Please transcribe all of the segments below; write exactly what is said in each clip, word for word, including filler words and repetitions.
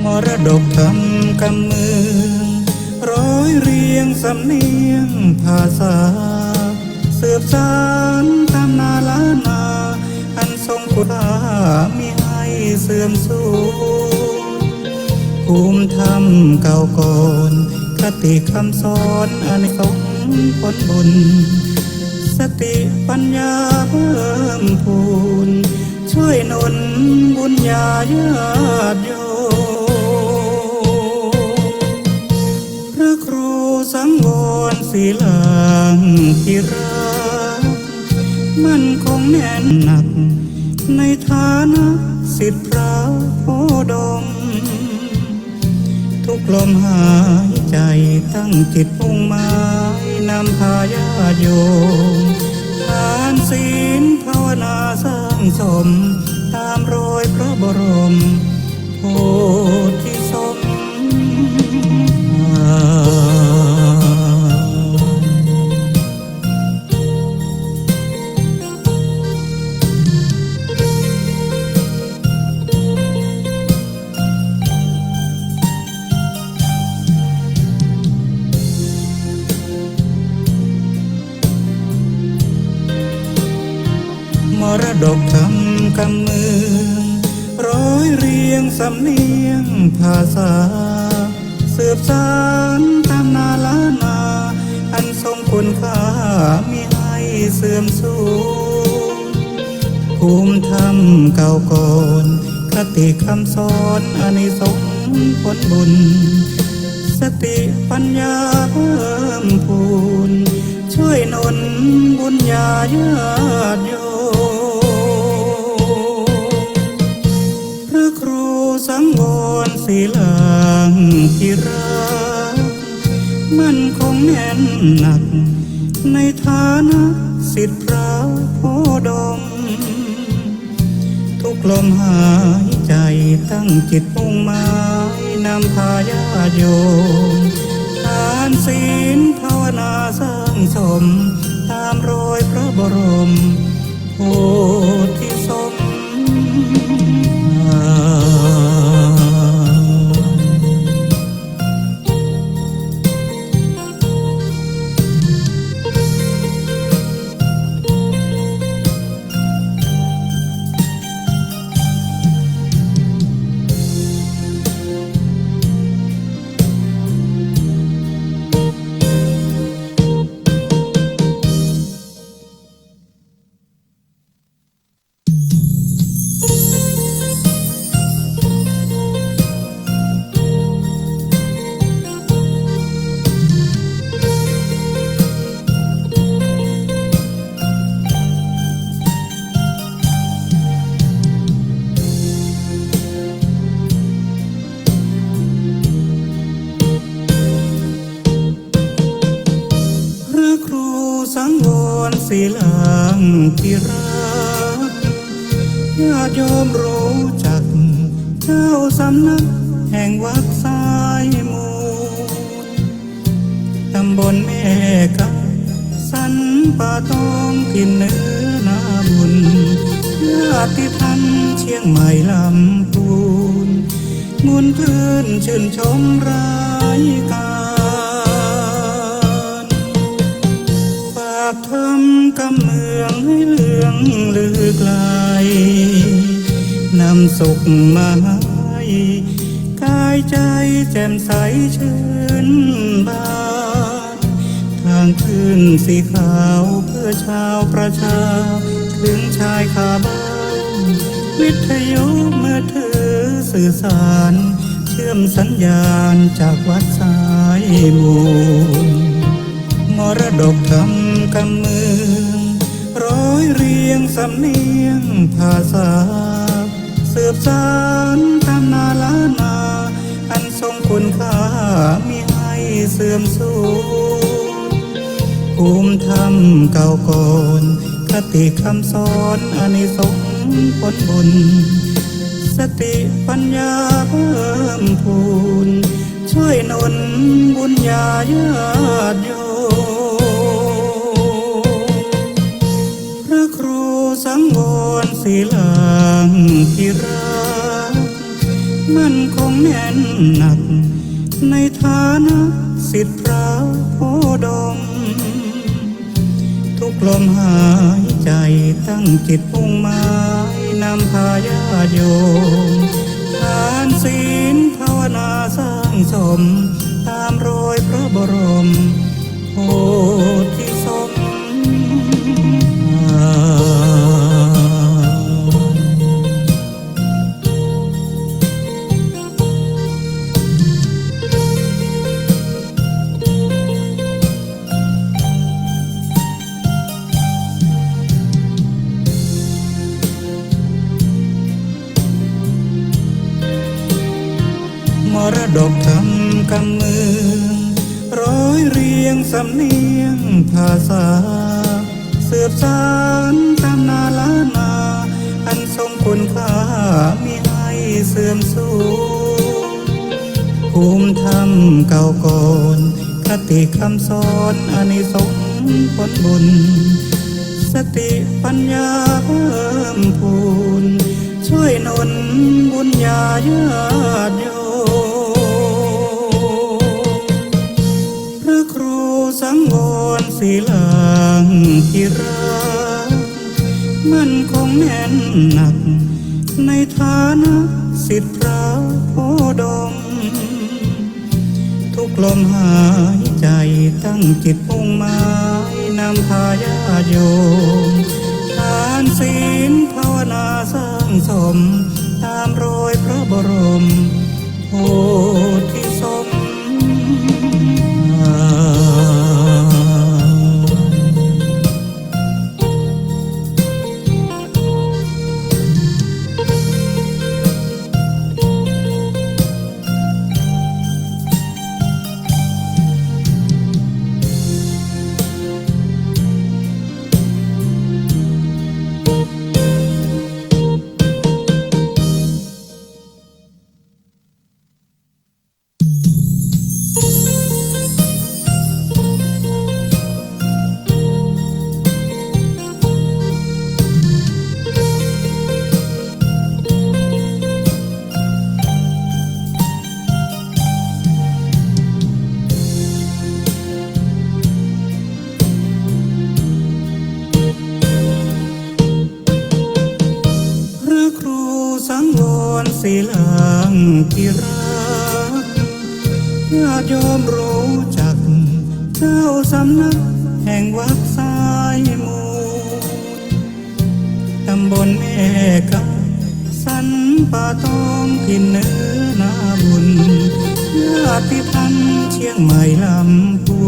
มรดกธรรมกำเมือง ร้อยเรียงสำเนียงภาษา สืบสานตำนานล้านนา อันทรงคุณค่ามิให้เสื่อมสูญ ภูมิธรรมเก่าก่อน คติคำสอนอานิสงส์ผลบุญ สติปัญญาเพิ่มพูน ช่วยหนุนบุญญาญาติโยม พระครูสังวรศิลาภิรักษ์ มั่นคงแน่นหนัก ในฐานะศิษย์พระโพธิ์ดม ทุกลมหายใจตั้งจิตมุ่งหมายนำพาญาติโยม ทานศีลภาวนาสร้างสม ตามรอยพระบรมโพธิสมภาร มรดกธรรมกำเมือง ร้อยเรียงสำเนียงภาษา สืบสานตำนานล้านนา อันทรงคุณค่ามิให้เสื่อมสูญ ภูมิธรรมเก่าก่อน คติคำสอนอานิสงส์ผลบุญ สติปัญญาเพิ่มพูน ช่วยหนุนบุญญาญาติโยม พระครูสังวรศิลาภิรักษ์ มั่นคงแน่นหนัก ในฐานะศิษย์พระโพธิ์ดม ทุกลมหายใจตั้งจิตมุ่งหมายนำพาญาติโยม ทานศีลภาวนาสร้างสม ตามรอยพระบรมโพธิสมภาร พระครูสังวรศิลาภิรักษ์ ญาติโยมรู้จัก เจ้าสำนักแห่งวัดสายมูล ตำบลแม่กา สันป่าตอง ถิ่นเหนือนาบุญ ญาติธรรมเชียงใหม่ลำพูน มวลคลื่นชื่นชมรายการ ฝากธรรมกำเมืองให้เลื่องลือไกล นำสุขมาให้ กายใจแจ่มใสชื่นบาน ทางคลื่นสีขาวเพื่อชาวประชา ถึงชายคาบ้าน วิทยุมือถือสื่อสาร เชื่อมสัญญาณจากวัดสายมูล มรดกธรรมกำเมือง ร้อยเรียงสำเนียงภาษา สืบสานตำนานล้านนา อันทรงคุณค่ามิให้เสื่อมสูญ ภูมิธรรมเก่าก่อน คติคำสอนอานิสงส์ผลบุญ สติปัญญาเพิ่มพูน ช่วยหนุนบุญญาญาติโยม พระครูสังวรศิลาภิรักษ์ มั่นคง แน่นหนักในฐานะศิษย์พระโพธิ์ดม ทุกลมหายใจ๋ตั้งจิตมุ่งหมายนำพาญาติโยม ทานศีลภาวนาสร้างสม ต๋ามรอยพระบรมโพธิสมภาร มรดกธรรมกำเมือง ร้อยเรียงสำเนียงภาษา สืบสานตำนานล้านนา อันทรงคุณค่ามิให้เสื่อมสูญ ภูมิธรรมเก่าก่อน คติคำสอนอานิสงส์ผลบุญ สติปัญญาเพิ่มพูน ช่วยหนุนบุญญาญาติโยม พระครูสังวรศิลาภิรักษ์ มั่นคงแน่นหนัก ในฐานะศิษย์พระโพธิ์ดม ทุกลมหายใจ๋ตั้งจิตมุ่งหมายนำพาญาติโยม ทานศีลภาวนาสร้างสม ต๋ามรอยพระบรมโพธิสมภาร พระครูสังวรศิลาภิรักษ์ ญาติโยมรู้จัก เจ้าสำนักแห่งวัดสายมูล ตำบลแม่กา สันป่าตอง ถิ่นเหนือนาบุญ ญาติพันธุ์เชียงใหม่ลำพู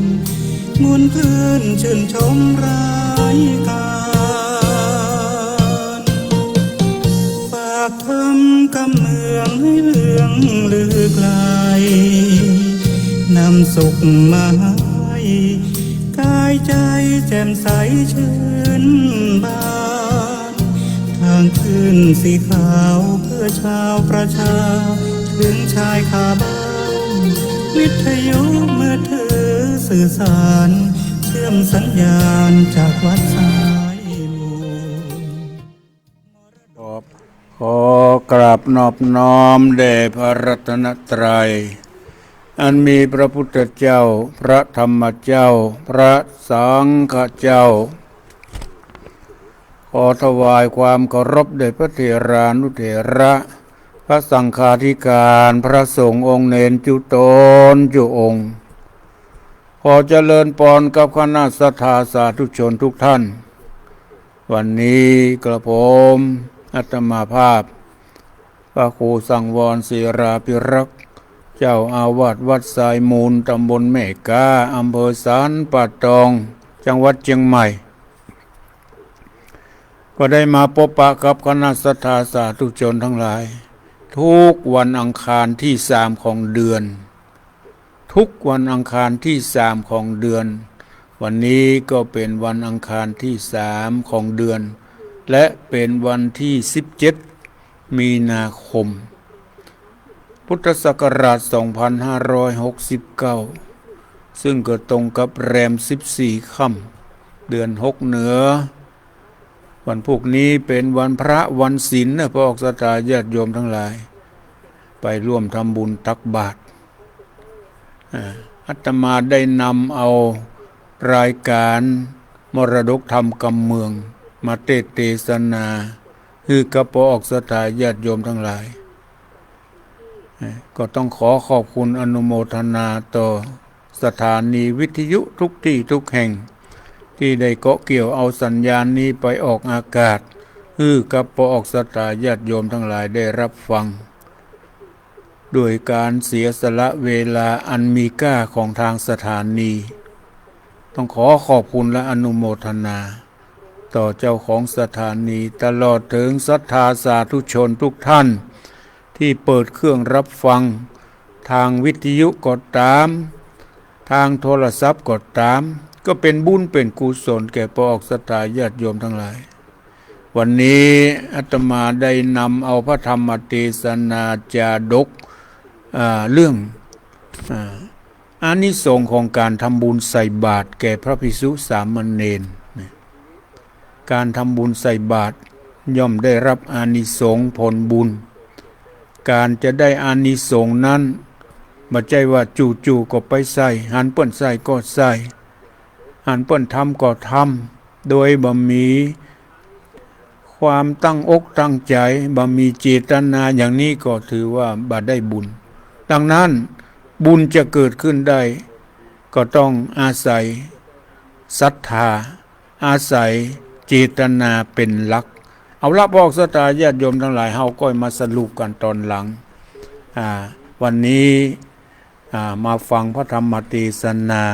น มวลคลื่นชื่นชมรายการ ฝากธรรมกำเมืองให้เลื่องลือไกล นำสุขมาให้ กายใจแจ่มใสชื่นบาน ทางคลื่นสีขาวเพื่อชาวประชา ถึงชายคาบ้าน วิทยุมือถือสื่อสาร เชื่อมสัญญาณจากวัดสายมูล ขอ ขอกราบนอบน้อมแด่พระรัตนตรัย อันมีพระพุทธเจ้า พระธรรมเจ้า พระสังฆเจ้า ขอถวายความเคารพแด่พระเถรานุเถระ พระสังฆาธิการ พระสงฆ์องค์เณรจุ๊ต๋นจุ๊องค์ ขอเจริญปอนกับคณะศรัทธาสาธุชนทุกท่าน วันนี้กระผมอาตมาภาพ พระครูสังวรศิลาภิรักษ์ เจ้าอาวาสวัดสายมูล ตำบลแม่กา อำเภอสันป่าตอง จังหวัดเชียงใหม่ ก็ได้มาปะปะกับคณะศรัทธาสาธุชนทั้งหลาย ทุกวันอังคารที่สามของเดือน ทุกวันอังคารที่สามของเดือน วันนี้ก็เป็นวันอังคารที่สามของเดือน และเป็นวันที่สิบเจ็ด มีนาคม พุทธศักราชสองพันห้าร้อยหกสิบเก้า ซึ่งก็ตรงกับแรมสิบสี่ค่ำ เดือนหกเหนือ วันพูกนี้เป็นวันพระวันศีลนะ พระออกศรัทธาญาติโยมทั้งหลาย ไปร่วมทำบุญตักบาตร อ่า อาตมาได้นำเอารายการมรดกธรรมกำเมืองมาเตศน์เตสนา หื้อกับป้อออกศรัทธาญาติโยมตังหลาย อ่า ก็ต้องขอขอบคุณอนุโมทนาต่อสถานีวิทยุทุกตี้ทุกแห่ง ตี้ได้เกาะเกี่ยวเอาสัญญาณนี้ไปออกอากาศ หื้อกับป้อออกศรัทธาญาติโยมตังหลายได้ฮับฟัง โดยก๋านเสียสละเวลาอันมีก้าของตางสถานี ต้องขอขอบคุณและอนุโมทนา ต่อเจ้าของสถานี ตลอดเถิงศรัทธาสาธุชนทุกท่าน ตี้เปิดเครื่องฮับฟัง ตางวิทยุก็ต๋าม ตางโทรศัพท์ก็ต๋าม ก็เป๋นบุญเป๋นกุศลแก่ป้อออกศรัทธาญาติโยมตังหลาย วันนี้อาตมาได้นำเอาพระธรรมเตสนาจาดก อ่า เรื่อง อ่า อานิสงส์ของก๋านทำบุญใส่บาตรแก่พระภิกษุสามเณร เนี่ย ก๋านทำบุญใส่บาตรย่อมได้ฮับอานิสงส์ผลบุญ ก๋านจะได้อานิสงส์นั้น บ่ใจ้ว่าจู่ๆ ก็ไปใส่ หันเปิ้นใส่ก็ใส่ หันเปิ้นทำก็ทำ โดยบ่มีความตั้งอกตั้งใจ๋ บ่มีเจตนาอย่างนี้ก็ถือว่าบ่ได้บุญ ดังนั้นบุญจะเกิดขึ้นได้ ก็ต้องอาศัยศรัทธา อาศัยเจตนาเป๋นหลัก เอาละ ป้อออกศรัทธาญาติโยมตังหลาย เฮาก็มาสรุปกั๋นต๋อนหลัง อ่า วันนี้ อ่า มาฟังพระธรรมเตสนา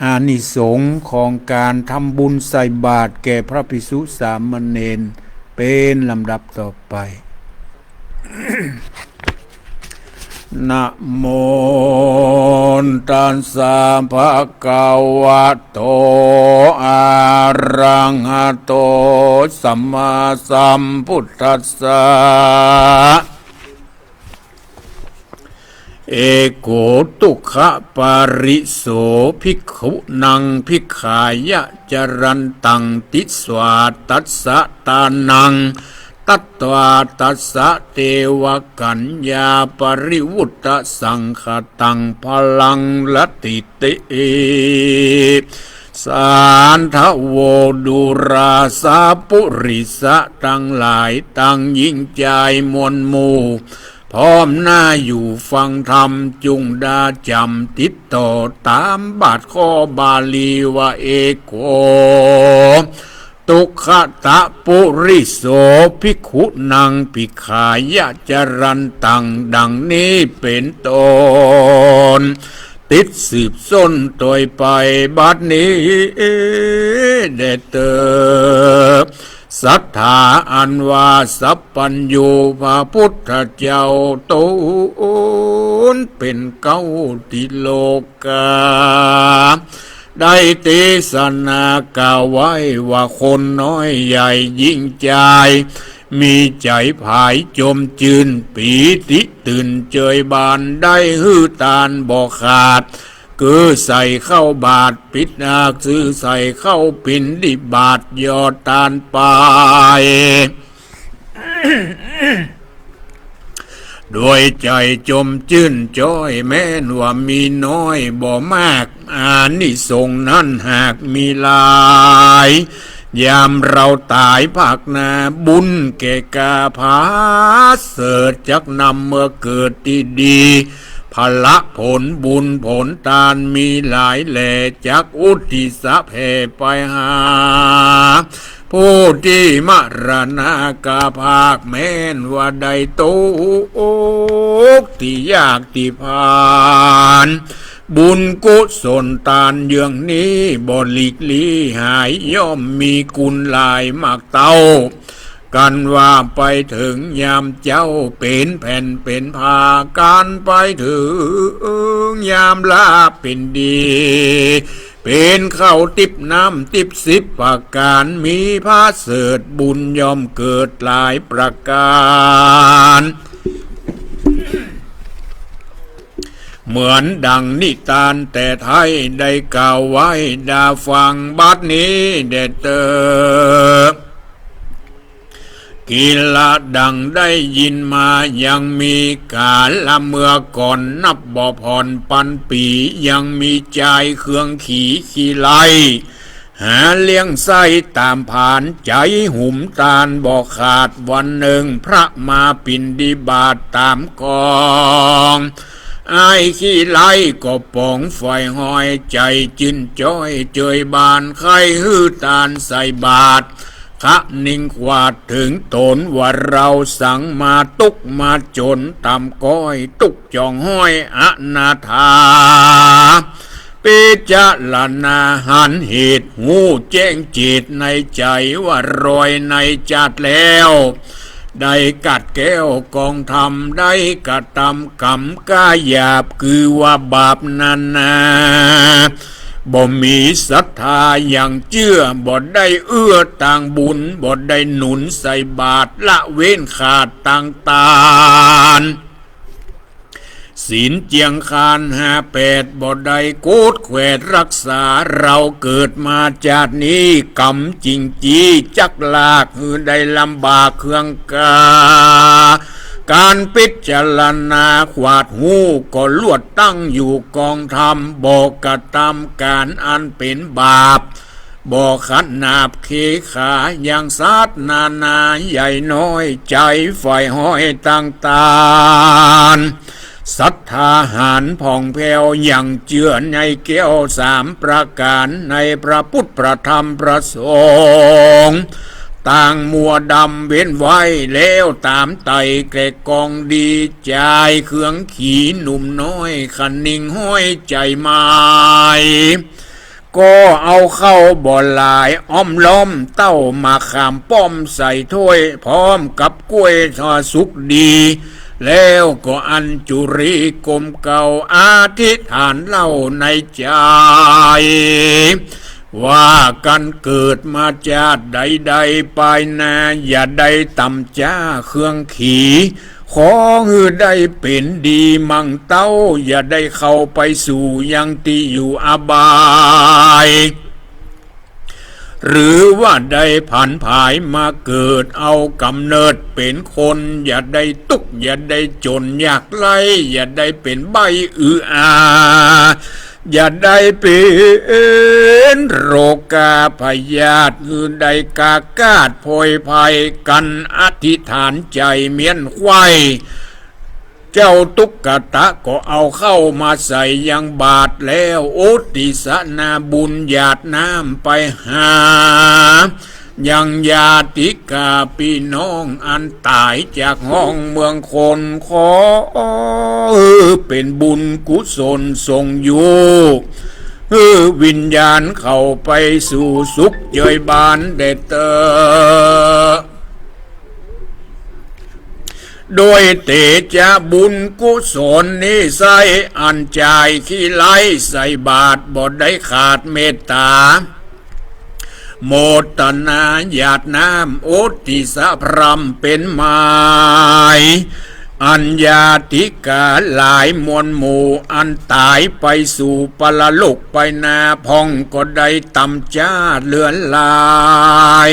อานิสงส์ของก๋านทำบุญใส่บาตรแก่พระภิกษุสามเณร เป๋นลำดับต่อไป นะโมตัสสะภะคะวะโต อะระหะโต สัมมาสัมพุทธัสสะ เอโก ทุกขะปะริสโส ภิกขุนัง ภิกขายะ จะรันตัง ติสสา ตัสสะ ตานัง ตัตวา ตัสสะ เตวะกัญญา ปะริวุตตะสังฆะตัง พะลัง ละติติ สาธะโว ดูราสะ ปุริสะตังหลาย ตังญิงจายมวลหมู่ พร้อมหน้าอยู่ฟังธรรม จุ่งดาจ๋ำติดต่อ ต๋ามบาทข้อบาลีว่า เอโก ทุกขะตะปุริสโส ภิกขุนัง ภิกขายะ จะรันตัง ดังนี้เป๋นต้น ติดสืบส้นตวยไป บัดนี้แด่เต๊อะ ศรัทธาอันว่าสัพพัญญูพระพุทธเจ้าต๋นเป๋นเก๊าติโลกา ได้เตสนากล่าวไว้ว่า คนน้อยใหญ่ญิงจาย มีใจ๋ผายจมจื้น ปีติตื่นเจิยบาน ได้หื้อตานบ่ขาด คือใส่ข้าวบาตร ปิดหากซื้อใส่ข้าวปิณฑิบาต ยอดตานไป โดยใจ๋จมจื้นจ้อย แม้นว่ามีน้อยบ่มาก อานิสงส์นั้นหากมีหลาย ยามเราต๋ายภาคหน้า บุญแก่กล้าผาเสริฐ จักนำเมื่อเกิดตี้ดี ผละผลบุญผลตานมีหลายแล จักอุทิศแผ่ไปหา ผู้ตี้มรณาภาพ แม้นว่าได้ตกตี้ยากตี้ผ่าน บุญกุศลตานเยื่องนี้ บ่หลีกลี้หาย ย่อมมีคุณหลายมากเต้า กันว่าไปเถิงยามเจ๊า เป๋นแผ่นเป๋นผ้า กันไปเถิงยามลาเป๋นดี เป๋นข้าวติ๊บน้ำติ๊บสิบประก๋าน มีผาเสริฐบุญย่อมเกิดหลายประก๋าน เหมือนดังนิทานแต่ไท้ได้กล่าวไว้ดาฟัง บัดนี้แด่เต๊อะ กิลาดังได้ยินมายังมีกาลเมื่อก่อนนับบ่ผ่อนปันปี ยังมีจายเคืองขี่ขี้ไล่ หาเลี้ยงไส้ต๋ามผาน ใจ๋หุมตานบ่ขาด วันนึ่งพระมาปิณฑบาตต๋ามกอง อ้ายขี้ไล่ก็ป๋องใฝ่ฮ้อย ใจ๋จื้นจ้อยเจยบาน ใค่หื้อตานใส่บาตร คะนิงขวาดเถิงต๋นว่าเฮาสังมาตุ๊กมาจ๋นต่ำก้อย ตุ๊กจ่องฮ้อยอนาถา ปิจารณาหันเหตุ ฮู้แจ้งเจตในใจ๋ว่ารอยในจาติแล้ว ได้กัดแก้วกองธรรม ได้กระตำกรรมก้าหยาบ คือว่าบาปนานา บ่มีศรัทธายังเจื้อ บ่ได้เอื้อตางบุญ บ่ได้หนุนใส่บาตร ละเว้นขาดตางตาน ศีลเจียงคานห้าแปด บ่ได้โกดแขวดรักษา เฮาเกิดมาจาตินี้ กรรมจิ่งจี้จักลาก หื้อได้ลำบากเคืองกา ก๋านปิจารณาขวาดฮู้ ก็ลวดตั้งอยู่กองธรรม บ่กระตำก๋านอันเป๋นบาป บ่ขัดหนาบเคขายังสัตว์นานา ใหญ่น้อยใจ๋ใฝ่ฮ้อยตางตาน ศรัทธาหาญผ่องแผ้วยังเจื้อในแก้วสามประก๋าน ในพระพุทธพระธรรมพระสงฆ์ ตางมัวดำเว้นไว้แล้วต๋ามไต่แก่กองดี จายเคืองขี่หนุ่มน้อยคะนิงฮ้อยใจ๋หมาย ก็เอาเข้าบ่หลาย อ้อมล้อมเต้ามะขามป้อมใส่ถ้วย พร้อมกับกล้วยทอดสุกดี แล้วก็อัญจุลีก้มเก้าอธิษฐานเล่าในใจ๋ ว่าก๋านเกิดมาจาติใดๆ ปายหน้า อย่าได้ต่ำจ๊าเคืองขี่ ขอหื้อได้เป๋นดีมั่งเต้า อย่าได้เข้าไปสู่ยังตี้อยู่อบาย หรือว่าได้ผันผายมาเกิดเอาก๋ำเนิดเป๋นคน อย่าได้ตุ๊กข์ อย่าได้จ๋นยากไร้ อย่าได้เป๋นใบ้อืออา อย่าได้เป๋นโรคาพยาธิ หื้อได้กากาดโผยภัยกั๋น อธิษฐานใจ๋เมี้ยนไขว้ เจ้าตุ๊กตะก็เอาเข้ามาใส่ยังบาตรแล้ว อุทิศนาบุญหยาดน้ำไปหา ยังญาติกาปี้น้องอันต๋ายจากห้องเมืองคน ขอหื้อเป๋นบุญกุศลส่งอยู่ หื้อวิญญาณเข้าไปสู่สุขเจยบานแด่เต๊อะ โดยเตจะบุญกุศลนี้ไส้ อันจายขี้ไล่ใส่บาตรบ่ได้ขาดเมตต๋า โมทนาหยาดน้ำอุทิศพร่ำเป๋นหมาย อันญาติกาหลายมวลหมู่ อันต๋ายไปสู่ปรโลกไปนา พ่องก็ได้ต่ำจ๊าเลือนลาย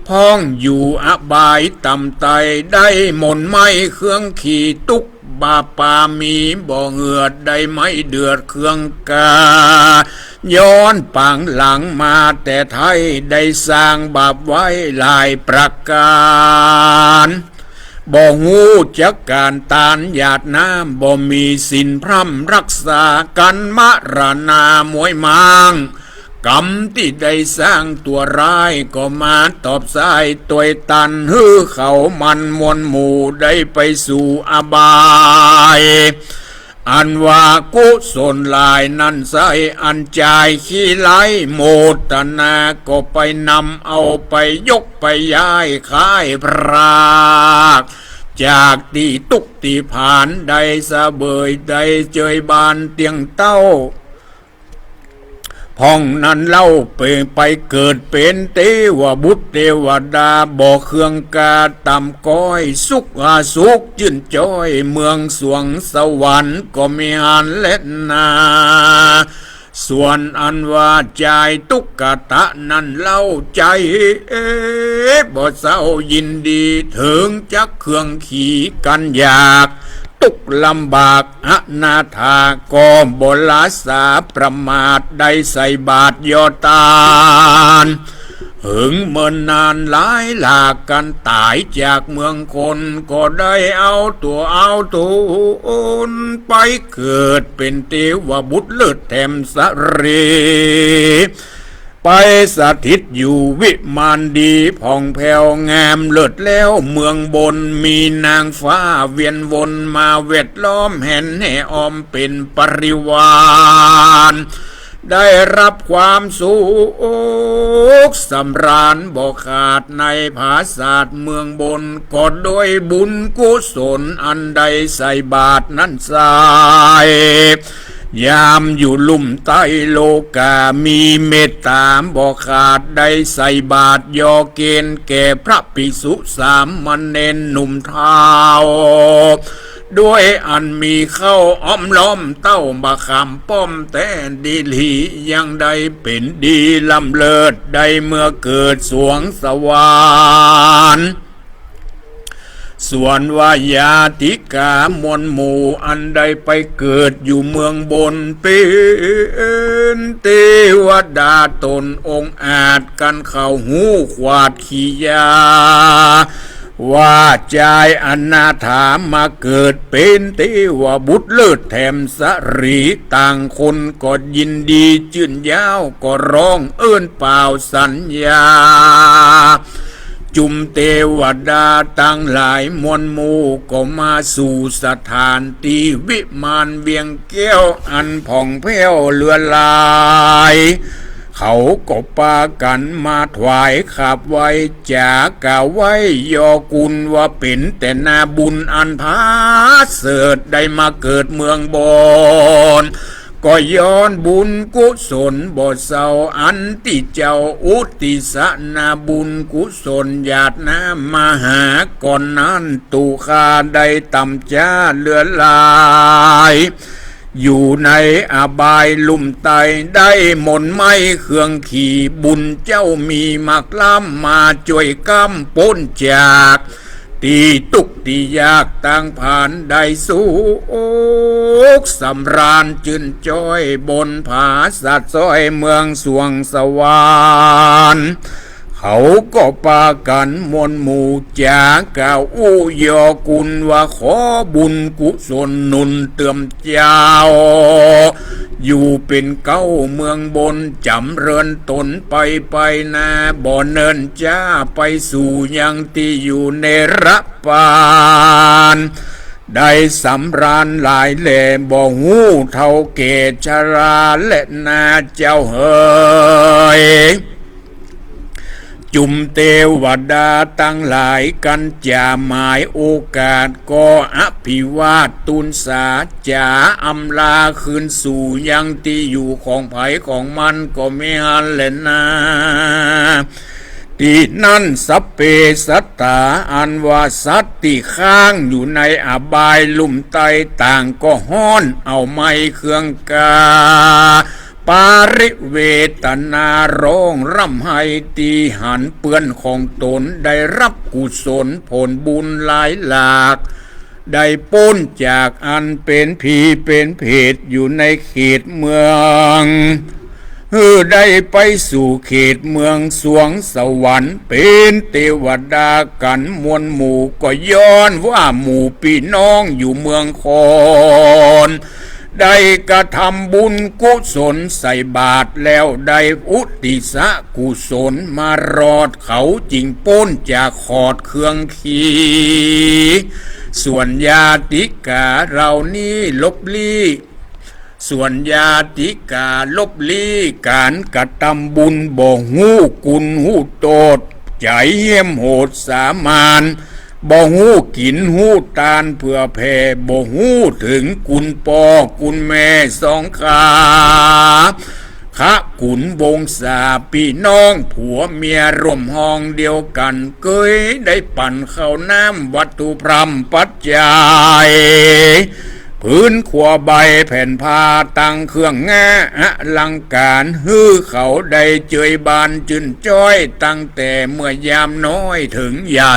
พ่องอยู่อบายต่ำไต้ ได้หม่นไหม้เคืองขี่ตุ๊กข์ บาปามีบ่เหือด ได้ไหม้เดือดเคืองกา ย้อนปางหลังมาแต่ไท้ ได้สร้างบาปไว้หลายประก๋าน บ่ฮู้จักก๋านตานหยาดน้ำ บ่มีศีลพร่ำรักษา กั๋นมรณามวยม้าง กรรมตี้ได้สร้างตั๋วร้าย ก็มาตอบสายตวยตัน หื้อเขามันมวลหมู่ได้ไปสู่อบาย อันว่ากุศลหลายนั้นไส้ อันจายขี้ไล่โมทนา ก็ไปนำเอาไปยกไปย้ายขายพราก จากตี้ตุ๊กข์ตี้ผาน ได้เสวยได้เจยบานเตี้ยงเต้า พ่องนั้นเล่าไป ไปเกิดเป๋นเตวบุตรเตวดา บ่เคืองกาต่ำก้อย สุขอาสุขจื้นจ้อย เมืองสวงสวรรค์ก็มีหั้นแลนา ส่วนอันว่าจายตุ๊กตะนั้นเล่า ใจ๋บ่เศร้ายินดี เถิงจักเคืองขีกั๋นอยาก ตุ๊กข์ลำบากอนาถา ก็บ่ละสาประมาท ได้ใส่บาตรยอดตาน เหิงเมินนานหลายหลาก กั๋นต๋ายจากเมืองคน ก็ได้เอาตั๋วเอาต๋น ไปเกิดเป๋นเตวบุตรเลิศแถมสะหรี ไปสถิตอยู่วิมานดี ผ่องแผ้วงามเลิศแล้ว เมืองบนมีนางฟ้าเวียนวนมาแวดล้อม แหนแห่อ้อมเป๋นปริวาร ได้รับความสุขสำราญบ่ขาดในผาสาทเมืองบน ก็ด้วยบุญกุศลอันได้ใส่บาตรนั้นไส้ ยามอยู่ลุ่มใต้โลกา มีเมตต๋าบ่ขาด ได้ใส่บาตรยอเกณฑ์แก่พระภิกษุสามเณรหนุ่มเฒ่า ด้วยอันมีเข้าอ้อมล้อมเต้าบ่าขามป้อมแต๊ดีหลี ยังได้เป๋นดีล้ำเลิศ ได้เมื่อเกิดสวงสวรรค์ ส่วนว่าญาติกามวลหมู่ อันได้ไปเกิดอยู่เมืองบน เป๋นเตวดาต๋นองอาจ กั๋นเข้าฮู้ขวาดขี้ยา ว่าจายอนาถามาเกิดเป๋นเตวบุตรเลิศแถมสะหรี ต่างคนก็ยินดีจื้นย้าว ก็ฮ้องเอิ้นป่าวสัญญา จุมเตวดาตังหลายมวลหมู่ ก็มาสู่สถานตี้วิมานเวียงแก้ว อันผ่องแผ้วเหลือหลาย เขาก็ปากั๋นมาถวายขับไหว้ จ๋ากล่าวไหว้ยอกุณว่าเป๋นแต่นาบุญอันผาเสริฐ ได้มาเกิดเมืองบน ก็ย้อนบุญกุศลบ่เศร้า อันตี้เจ้าอุทิศนาบุญกุศลหยาดน้ำมาหา ก่อนนั้นตุ๊ข้าได้ต่ำจ๊าเหลือหลาย อยู่ในอบายลุ่มใต้ ได้มนต์ไม้เครื่องขี่ บุญเจ้ามีมากล้ำ มาจ้วยก้ำป๊นจาก ตี้ตุ๊กข์ตี้ยากต่างผาน ได้สุขสำราญจื้นจ้อย บนผาสาทซ้อยเมืองสวงสวรรค์ เขาก็ปากั๋นมวลหมู่ จ๋ากล่าวอู้ยอกุณว่าขอบุญกุศลหนุนเติมเจ้า อยู่เป๋นเก๊าเมืองบน จ๋ำเริญต๋นไปไปนา บ่เนิ่นจ๊าไปสู่ยังตี้อยู่เนรปาน ได้สำราญหลายแล บ่ฮู้เฒ่าแก่ชราแลนาเจ้าเหย จุมเตวดาตังหลายกั๋นจ๋าหมายโอกาส ก็อภิวาทตูณสา จ๋าอำลาคืนสู่ยังตี้อยู่ของใผของมันก็มิหั้นแลนา ตี้นั้นสัพเพสัตตา อันว่าสัตว์ตี้ค้างอยู่ในอบายลุ่มใต้ต่างก็ฮ้อนเอาไม้เครื่องกา ปาริเวทนาร้องร่ำไห้ตี้หันเปื้อนของต๋น ได้รับกุศลผลบุญหลายหลาก ได้ป๊นจากอันเป๋นผีเป๋นเปรตอยู่ในเขตเมือง หื้อได้ไปสู่เขตเมืองสวงสวรรค์ เป๋นเตวดากั๋นมวลหมู่ ก็ย้อนว่าหมู่ปี้น้องอยู่เมืองคอน ได้กระทำบุญกุศลใส่บาตรแล้ว ได้อุทิศกุศลมารอด เขาจึงป๊นจากขอดเครื่องขี ส่วนญาติกาเหล่านี้ลบลี้ ส่วนญาติกาลบลี้ก๋านกระทำบุญ บ่ฮู้กุณฮู้โต้ษ ใจ๋เหี้ยมโหดสามาน บ่ฮู้กิ๋นฮู้ตานเผื่อแผ่ บ่ฮู้เถิงกุณป้อกุณแม่สองขา คะกุณวงศาปี้น้องผัวเมียร่วมห้องเดียวกั๋น เกยได้ปั๋นข้าวน้ำวัตถุพร่ำปัจจัย ผืนขั่วใบแผ่นผ้าตังเครื่องงาอลังก๋าน หื้อเขาได้เจยบานจื้นจ้อย ตั้งแต่เมื่อยามน้อยเถิงใหญ่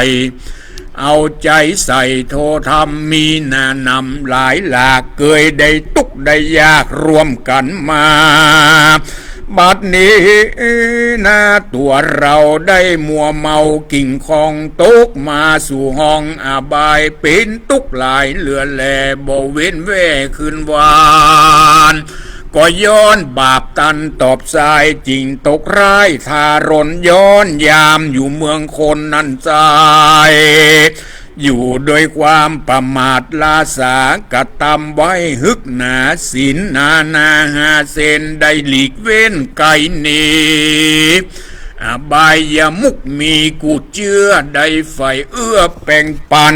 เอาใจ๋ใส่โธธรรมมีหน้านำหลายหลาก เกยได้ตุ๊กข์ได้ยากร่วมกั๋นมา บัดนี้นาตั๋วเฮาได้มัวเมากิ่งคอง ตกมาสู่ห้องอบาย เป๋นตุ๊กข์หลายเหลือแล บ่เว้นแว่คืนวัน ก็ย้อนบาปตันตอบสาย จึงตกร้ายทารน ย้อนยามอยู่เมืองคนนั้นไซร้ อยู่โดยความประมาทล้าสา กระตำไว้หึกหนา ศีลนานาห้าเส้น ได้หลีกเว้นไกลหนี อบายมุขมีกู้เจื้อ ได้ใฝ่เอื้อแป่งปัน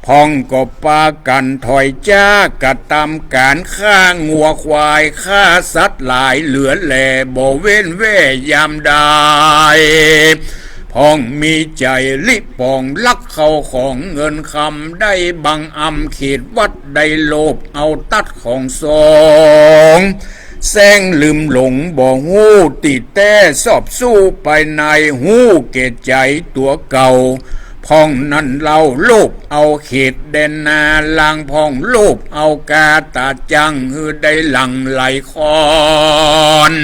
พ่องก็ปากั๋นถอยจ๊า กระตำก๋านฆ่างัวควาย ฆ่าสัตว์หลายเหลือแล บ่เว้นแว่ยามใด พ่องมีใจ๋ลิป๋องลักเข้าของเงินคำ ได้บังอำเขตวัด ได้โลภเอาตัดของสงฆ์ แสร้งลืมหลงบ่ฮู้ตี้แต๊ สอบสู้ภายในฮู้แก่ใจ๋ตั๋วเก่า พ่องนั้นเล่าโลภเอาเขตแดนนา ลางพ่องโลภเอากาต๋าจัง หื้อได้หลั่งไหลคอน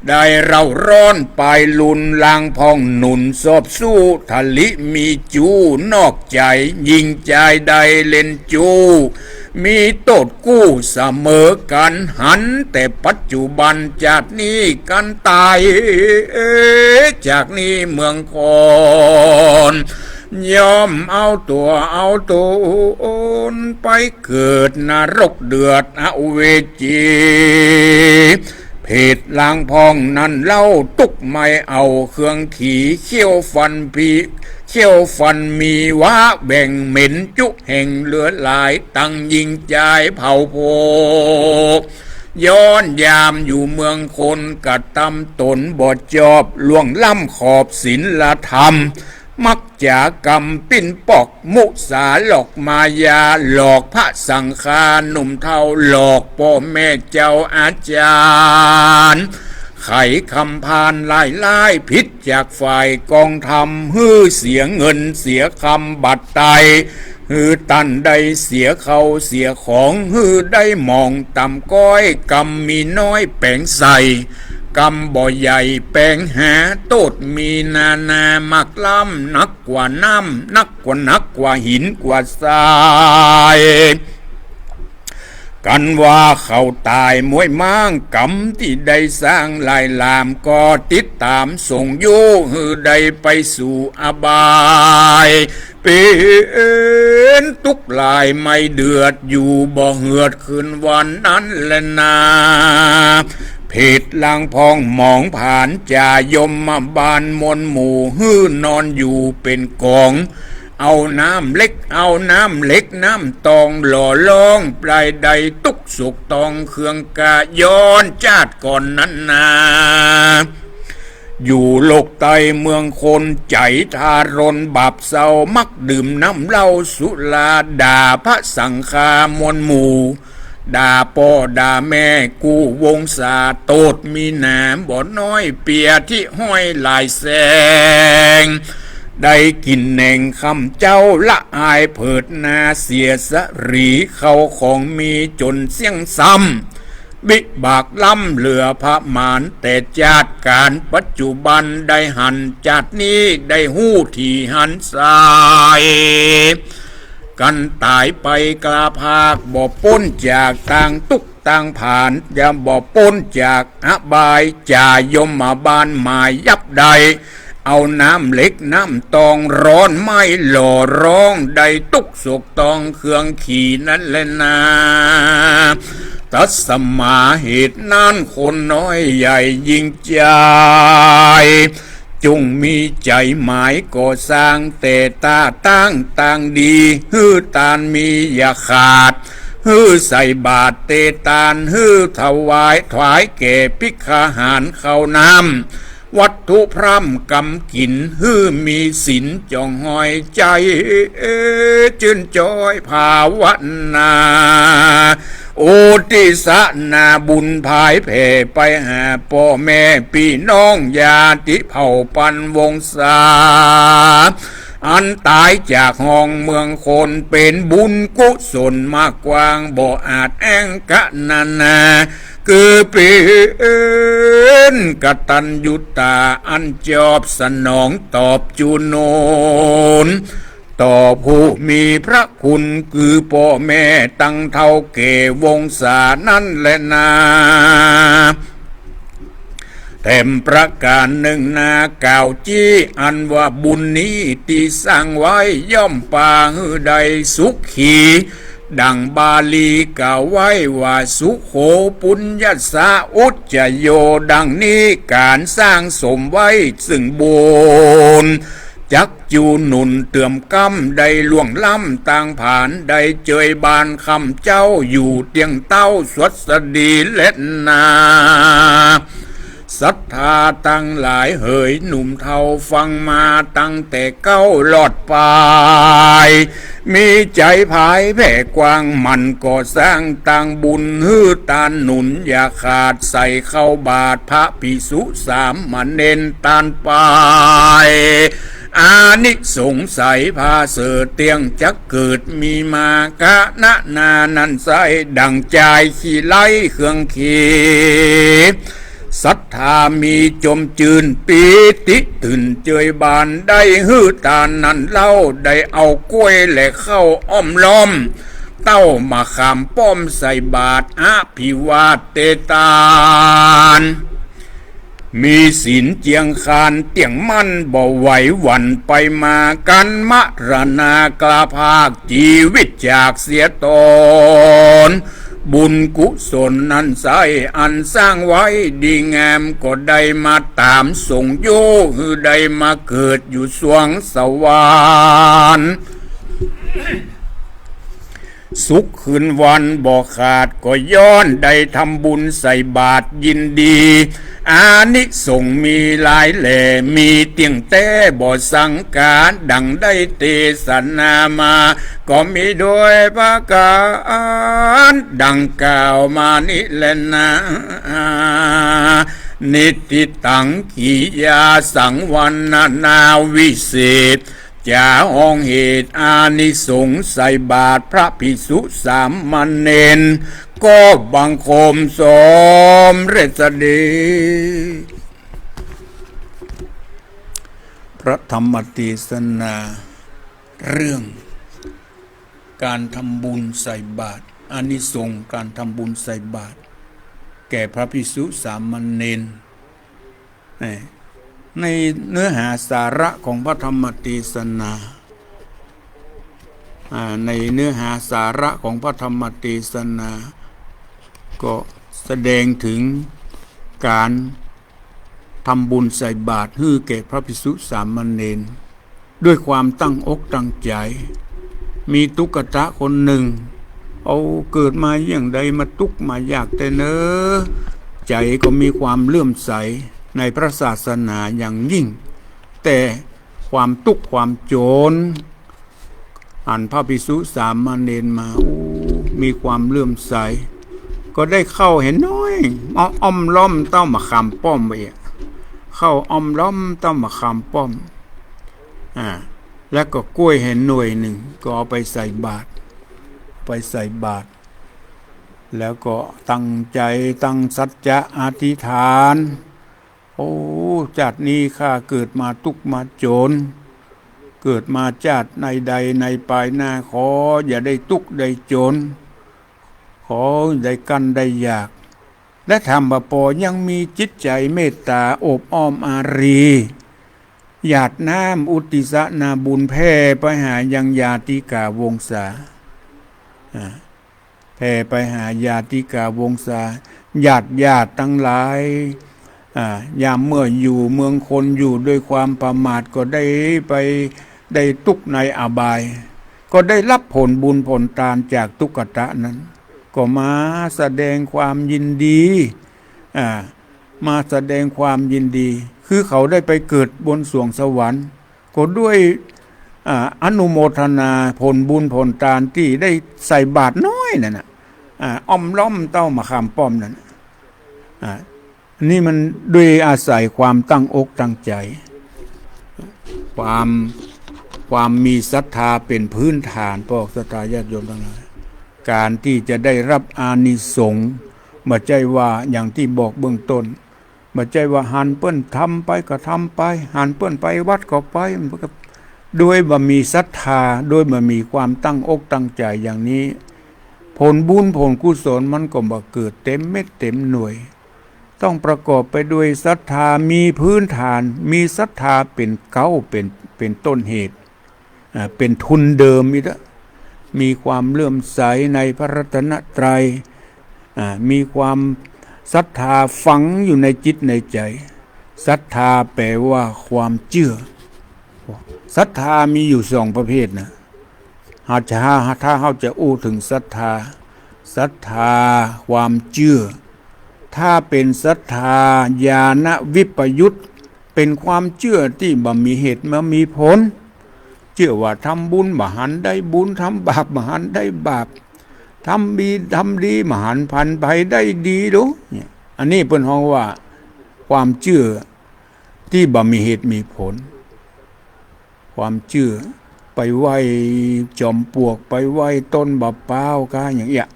ได้เร่าร้อนปายลุน ลางพ่องหนุนสอบสู้ ทะลิมีจู้นอกใจ๋ ญิงจายได้เล่นจู้ มีโต้ษกู้เสมอกั๋น หันแต่ปัจจุบัน จาตินี้กั๋นต๋าย จากนี้เมืองคน ย่อมเอาตั๋วเอาต๋น ไปเกิดนรกเดือดอเวจี เพศลางพ่องนั้นเล่าตุ๊กข์ไม่เอา เคืองขีเขี้ยวฟันผี เขี้ยวฟันมีวาแหว่งเหม็นจุแห่งเหลือหลาย ตังญิงจายเผ่าโพ ย้อนยามอยู่เมืองคน กระตำต๋นบ่จอบ ล่วงล้ำขอบศีลธรรม มัจฉากรรมปิ้นปอก มุสาหลอกมายา หลอกพระสังฆาหนุ่มเฒ่า หลอกป้อแม่เจ้าอาจ๋ารย์ ไขคำพาลหลายๆ ผิดจากฝ่ายกองธรรม หื้อเสียเงินเสียคำบัดไต หื้อต้านได้เสียเข้าเสียของ หื้อได้หมองต่ำก้อย กรรมมีน้อยแป๋งใส่ กรรมบ่ใหญ่แป๋งหา โต้ษมีนานาหมากล้ำ หนักกว่าน้ำ หนักกว่า หนักกว่าหินกว่าทราย กันว่าเขาต๋ายมวยม้าง กรรมตี้ได้สร้างหลายหลาม ก็ติดต๋ามส่งอยู่ หื้อได้ไปสู่อบาย เป๋นตุ๊กข์หลายไม่เดือด อยู่บ่เหือดคืนวันนั้นแลนา เพศลางพ่องหมองผาน จ่ายมบาลมวลหมู่ หื้อนอนอยู่เป๋นก๋อง เอาน้ำเหล็ก เอาน้ำเหล็กน้ำตอง หล่อล้องปลายใด ตุ๊กข์โศกตองเคืองกา ย้อนจาติก่อนนั้นนา อยู่โลกใต้เมืองคน ใจ๋ทารนบาปเศร้า มักดื่มน้ำเหล้าสุรา ด่าพระสังฆามวลหมู่ ด่าป้อด่าแม่กู้วงศา โต้ษมีหนาบ่น้อย เปียที่ห้อยหลายแสง ได้กิ๋นแหน่งค่ำเจ๊า ละอายเผิดนา เสียสะหรี เข้าของมีจ๋นเสี้ยงซ้ำ วิบากล้ำเหลือประมาณ แต่จาติก๋านปัจจุบัน ได้หันจาตินี้ ได้ฮู้ถี่หันสาย กันต๋ายไปกล้าพาก บ่ป๊นจากตางตุ๊กข์ตางผาน ย่อมบ่ป๊นจากอบาย จ่ายมบาลหมายยับได้ เอาน้ำเหล็กน้ำตอง ร้อนไหม้หล่อร้อง ได้ตุ๊กข์โศกตองเคืองขีนั้นแลนา ตัสมา เหตุนั้นคนน้อยใหญ่ญิงจาย จงมีใจ๋หมายก่อสร้าง แต่ต้าตั้งตางดี หื้อตานมีอย่าขาด หื้อใส่บาตรเตตาน หื้อถวาย ถวายแก่ภิกขาหารข้าวน้ำ วัตถุพร่ำกำกิ๋น หื้อมีศีลจ่องหอย ใจ๋จื้นจ้อยภาวนา อุทิศนาบุญผายแผ่ไปหาป้อแม่ปี้น้องญาติเผ่าปันวงศา อันต๋ายจากห้องเมืองคน เป๋นบุญกุศลมากว้าง บ่อาจแอ้งกะนานา คือเป๋นกตัญญูตาอันจอบสนองตอบจุนหนุน ต่อผู้มีพระคุณ คือป้อแม่ตังเฒ่าแก่วงศานั้นแลนา แถมประก๋านนึ่งนา กล่าวจี้อันว่าบุญนี้ตี้สร้างไว้ ย่อมปาหื้อได้สุขี ดังบาลีกล่าวไว้ว่า สุโข ปุญญัสสะ อุจจโย ดังนี้ก๋านสร้างสมไว้ซึ่งบุญ จักจูหนุนเติมกำ ได้ล่วงล้ำตางผาน ได้เจยบานคำเจ้า อยู่เตียงเต้าสวัสดีแลนา ศรัทธาตังหลายเหย หนุ่มเฒ่าฟังมาตั้งแต่เก๊าลอดป๋าย มีใจ๋ผายแผ่กว้าง มันก็สร้างตางบุญหื้อตานหนุน อย่าขาดใส่เข้าบาตรพระภิกษุสามเณรตานไป อานิสงส์ใสผาเสริฐเตี้ยงจักเกิดมีมา กะนานานั้นไส้ ดั่งจายขี้ไล่เครื่องขี ศรัทธามีจมจืน ปีติตื่นเจยบาน ได้หื้อตานนั้นเล่า ได้เอากล้วยและข้าวอ้อมล้อม เต้ามะขามป้อมใส่บาตร อภิวาเตตาน มีศีลเจียงคานเตี้ยงมั่น บ่ไหวหวั่นไปมา กั๋นมรณากลาภาค จีวิตจากเสียตน บุญกุศลนั้นไส้ อันสร้างไว้ดีงาม ก็ได้มาต๋ามส่งอยู่ หื้อได้มาเกิดอยู่สวงสวรรค์ สุขคืนวันบ่ขาด ก็ย้อนได้ทำบุญใส่บาตรยินดี อานิสงส์มีหลายแหล่ มีเตี้ยงแต๊บ่สังกา ดั่งได้เตสนามา ก็มีโดยประก๋านดั่งกล่าวมานี้แลนา นิทธิตัง กิริยาสังวรรณนาวิเศษ จาห้องเหตุอานิสงส์ใส่บาตรพระภิกษุสามเณร ก็บังคมสมเร็จสดี พระธรรมเตสนา เรื่องก๋านทำบุญใส่บาตร อานิสงส์ก๋านทำบุญใส่บาตร แก่พระภิกษุสามเณร ใน ในเนื้อหาสาระของพระธรรมเตสนา อ่า ในเนื้อหาสาระของพระธรรมเตสนา ก็แสดงถึงก๋านทำบุญใส่บาตรหื้อแก่พระภิกษุสามเณร ด้วยความตั้งอกตั้งใจ๋ มีตุ๊กตะคนนึ่ง เอาเกิดมาเยียงใดมาตุ๊กข์มายากแต๊เนอ ใจ๋ก็มีความเลื่อมใสในพระศาสนาอย่างยิ่ง แต่ความตุ๊กข์ความจน อันพระภิกษุสามเณรมา โอ้ มีความเลื่อมใส ก็ได้เข้าแหน้อย เอาอ้อมล้อมเต้ามะขามป้อมไปอะ เข้าอ้อมล้อมเต้ามะขามป้อม อ่า แล้วก็กล้วยแหหน่วยนึ่ง ก็เอาไปใส่บาตร ไปใส่บาตร แล้วก็ตั้งใจ๋ตั้งสัจจะอธิษฐาน โอ้ จาตินี้ข้าเกิดมาตุ๊กข์มาจน เกิดมาจาติในใดในปายหน้า ขออย่าได้ตุ๊กข์ได้จน ขอได้กั้นได้อยาก และถ้าบ่าปอยังมีจิตใจ๋เมตต๋าโอบอ้อมอารี หยาดน้ำอุทิศนาบุญแผ่ไปหายังญาติกาวงศา อ่า แผ่ไปหาญาติกาวงศา ญาติญาติตังหลาย อ่า ยามเมื่ออยู่เมืองคนอยู่ด้วยความประมาทก็ได้ไป ได้ตุ๊กข์ในอบาย ก็ได้รับผลบุญผลตานจากตุ๊กตะนั้น ก็มาแสดงความยินดี อ่า มาแสดงความยินดี คือเขาได้ไปเกิดบนสวงสวรรค์ ก็ด้วย อ่า อนุโมทนาผลบุญผลตานตี้ได้ใส่บาตรน้อยนั่นน่ะ อ่า อ้อมล้อมเต้ามะขามป้อมนั่นน่ะ อ่า นี่มันด้วยอาศัยความตั้งอกตั้งใจ ความ ความมีศรัทธาเป๋นพื้นฐาน พวกศรัทธาญาติโยมตังหลาย ก๋านตี้จะได้ฮับอานิสงส์ บ่ใจ้ว่าอย่างตี้บอกเบื้องต้น บ่ใจ้ว่าหันเปิ้นทำไปก็ทำไป หันเปิ้นไปวัดก็ไป มันก็ ด้วยบ่มีศรัทธา ด้วยบ่มีความตั้งอกตั้งใจ๋อย่างนี้ ผลบุญผลกุศลมันก็บ่เกิดเต็มเม็ดเต็มหน่วย ต้องประกอบไปด้วยศรัทธา มีพื้นฐาน มีศรัทธาเป๋นเก๊า เป๋น เป๋นต้นเหตุ อ่า เป๋นทุนเดิมอีกละ มีความเลื่อมใสในพระรัตนตรัย อ่า มีความศรัทธาฝังอยู่ในจิตในใจ๋ ศรัทธาแป๋ว่าความเจื้อ ศรัทธามีอยู่สองประเภทนะ หากจะ ถ้าเฮาจะอู้เถิงศรัทธา ศรัทธาความเจื้อ ถ้าเป๋นศรัทธาญาณวิปยุต เป๋นความเจื้อตี้บ่มีเหตุบ่มีผล เจื้อว่าทำบุญบ่หันได้บุญ ทำบาปบ่หันได้บาป ทำดี ทำดีบ่หันผันไปได้ดี ดูเนี่ย อันนี้เปิ้นฮ้องว่าความเจื้อตี้บ่มีเหตุมีผล ความเจื้อ ไปไหว้จอมปลวก ไปไหว้ต้นบ่าป๊าวก้าอย่างเอี้ย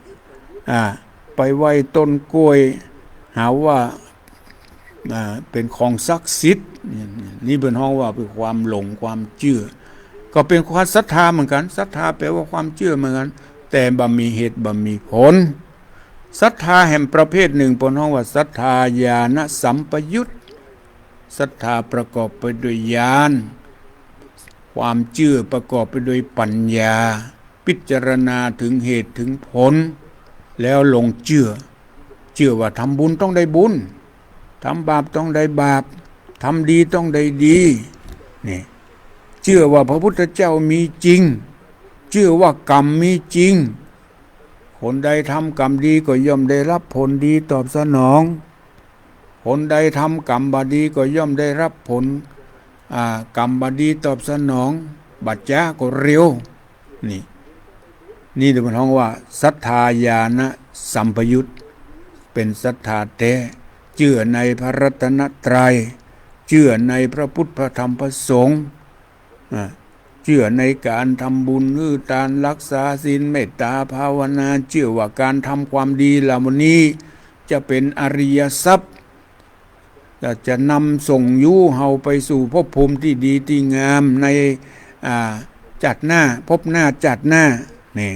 อ่า ไปไหว้ต้นกล้วย หาว่า อ่า เป๋นของศักดิ์สิทธิ์ นี่เปิ้นฮ้องว่าเป๋นความหลงความเจื้อ ก็เป๋นความศรัทธาเหมือนกั๋น ศรัทธาแป๋ว่าความเจื้อเหมือนกั๋น แต่บ่มีเหตุบ่มีผล ศรัทธาแหมประเภทนึ่ง เปิ้นฮ้องว่าศรัทธาญาณสัมปยุต ศรัทธาประกอบไปด้วยญาณ ความเจื้อประกอบไปด้วยปัญญา พิจารณาเถิงเหตุเถิงผล แล้วลงเจื้อ เจื้อว่าทำบุญต้องได้บุญ ทำบาปต้องได้บาป ทำดีต้องได้ดี นี่ เจื้อว่าพระพุทธเจ้ามีจริง เจื้อว่ากรรมมีจริง คนใดทำกรรมดีก็ย่อมได้ฮับผลดีตอบสนอง คนใดทำกรรมบ่ดีก็ย่อมได้ฮับผล อ่า กรรมบ่ดีตอบสนอง บ่จ๊าก็เร็ว นี่ นี่เปิ้นฮ้องว่าศรัทธาญาณสัมปยุต เป๋นศรัทธาแต๊ เจื้อในพระรัตนตรัย เจื้อในพระพุทธพระธรรมพระสงฆ์ อ่า เจื้อในก๋านทำบุญ หื้อตาน ฮักษาศีล เมตตาภาวนา เจื้อว่าก๋านทำความดีเหล่านี้จะเป๋นอริยทรัพย์ จะ จะนำส่งยู้เฮาไปสู่ภพภูมิตี้ดีตี้งามใน อ่า จาติหน้า ภพหน้าจาติหน้า นี่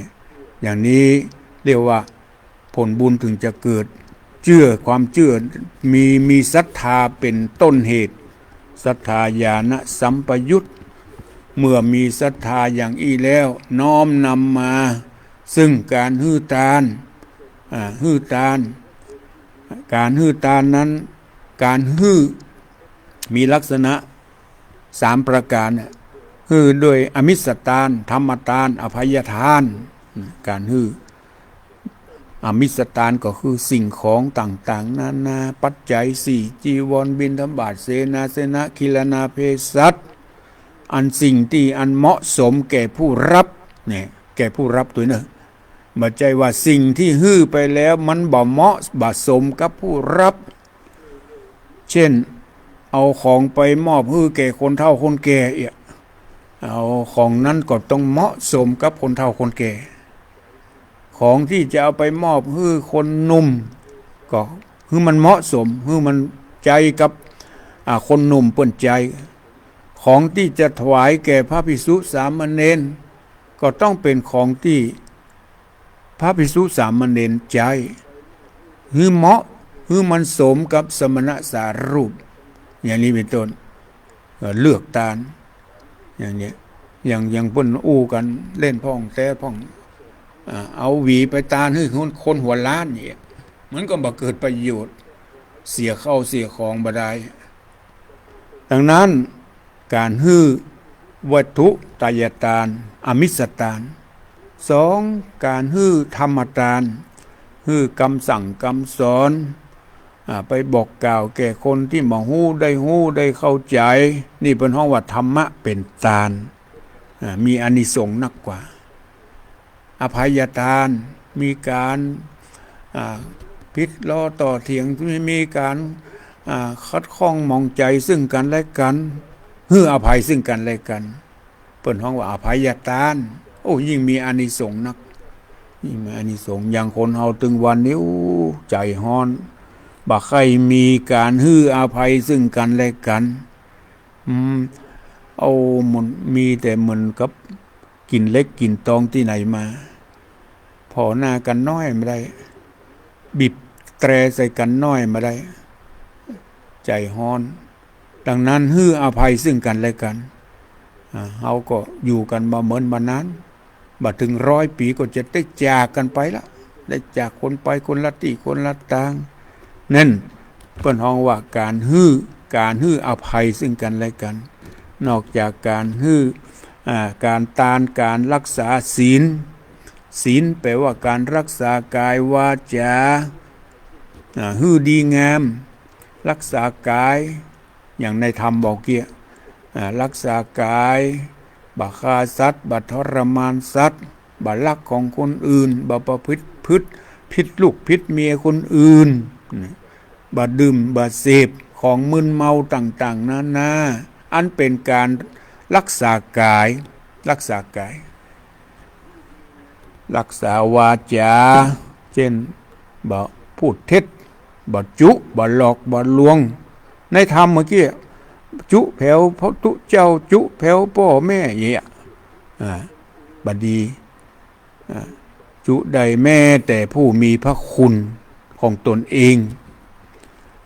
อย่างนี้เรียกว่า ผลบุญเถิงจะเกิด เจื้อ ความเจื้อ มี มีศรัทธาเป๋นต้นเหตุ ศรัทธาญาณสัมปยุต เมื่อมีศรัทธาอย่างอี้แล้ว น้อมนำมาซึ่งก๋านหื้อตาน อ่า หื้อตาน ก๋านหื้อตานนั้น ก๋านหื้อ มีลักษณะสามประก๋านเนี่ย หื้อด้วยอมิสตาน ธรรมตาน อภัยทาน ก๋านหื้อ อมิสตานก็คือสิ่งของต่างๆ นานา ปัจจัยสี่ จีวร บิณฑบาต เสนาสนะ คีลนา เภสัช อันสิ่งตี้อันเหมาะสมแก่ผู้ฮับ เนี่ย แก่ผู้ฮับตวยเนาะ บ่ใจ้ว่าสิ่งตี้หื้อไปแล้วมันบ่เหมาะบ่สมกับผู้ฮับ เช่น เอาของไปมอบหื้อแก่คนเฒ่าคนแก่เอี้ย เอาของนั้นก็ต้องเหมาะสมกับคนเฒ่าคนแก่ ของตี้จะเอาไปมอบหื้อคนหนุ่ม ก็หื้อมันเหมาะสม หื้อมันใจ๊กับ อ่า คนหนุ่มเปิ้นใจ๊ ของตี้จะถวายแก่พระภิกษุสามเณร ก็ต้องเป๋นของตี้ พระภิกษุสามเณรใจ๊ หื้อเหมาะ หื้อมันสมกับสมณสารูป อย่างนี้เป๋นต้น เอ่อ เลือกตาน อย่างเนี้ย อย่าง อย่างเปิ้นอู้กั๋นเล่นพ่องแต๊พ่อง อ่า เอาหวีไปตานหื้อคน คนหัวล้านเนี่ย มันก็บ่เกิดประโยชน์ เสียข้าวเสียของบ่ดาย ดังนั้น ก๋านหื้อวัตถุทายตาน อมิสตาน สอง ก๋านหื้อธรรมตาน หื้อกำสั่งกำสอน อ่า ไปบอกกล่าวแก่คนตี้บ่ฮู้ได้ฮู้ได้เข้าใจ๋ นี่เปิ้นฮ้องว่าธรรมะเป๋นตาน อ่า มีอานิสงส์นักกว่า อภัยตาน มีก๋าน อ่า ผิดลอต่อเถียง มีก๋าน อ่า ขัดข้องหมองใจ๋ซึ่งกั๋นและกั๋น หื้ออภัยซึ่งกั๋นและกั๋น เปิ้นฮ้องว่าอภัยตาน โอ้ ยิ่งมีอานิสงส์นัก ยิ่งมีอานิสงส์ อย่างคนเฮาตึงวันนี้ อู้ ใจ๋ฮ้อน บ่ใค่มีก๋านหื้ออภัยซึ่งกั๋นและกั๋น อืม เอา มันมีแต่เหมือนกับกิ๋นเหล็กกิ๋นตองตี้ไหนมา ผ่อหน้ากั๋นน้อยบ่ได้ บีบแตรใส่กั๋นน้อยบ่ได้ ใจ๋ฮ้อน ดังนั้นหื้ออภัยซึ่งกั๋นและกั๋น อ่า เฮาก็อยู่กั๋นมาเหมือนบ่านาน บ่เถิงร้อยปี๋ก็จะได้จากกั๋นไปละ ได้จากคนไปคนละตี้คนละตาง นั่นเปิ้นฮ้องว่าก๋านหื้อ ก๋านหื้ออภัยซึ่งกั๋นและกั๋น นอกจากก๋านหื้อ อ่า ก๋านตาน ก๋านรักษาศีล ศีลแปลว่าก๋านรักษากายวาจา อ่า หื้อดีงาม รักษากาย อย่างในธรรมบ่าเกี้ย อ่า รักษากาย บ่ฆ่าสัตว์ บ่ทรมานสัตว์ บ่ลักของคนอื่น บ่ประพฤติผิด ผิดลูกผิดเมียคนอื่น บ่ดื่ม บ่เสพของมึนเมาต่างๆ นานา อันเป๋นก๋านรักษากาย รักษากาย รักษาวาจา เจ้น บ่พูดเท็จ บ่จุ บ่หลอก บ่ลวง ในธรรมเมื่อกี้ จุแผวพระพุทธเจ้า จุแผวป้อแม่ อย่างเงี้ย อ่า บ่ดี อ่า จุได้แม้แต่ผู้มีพระคุณของตนเอง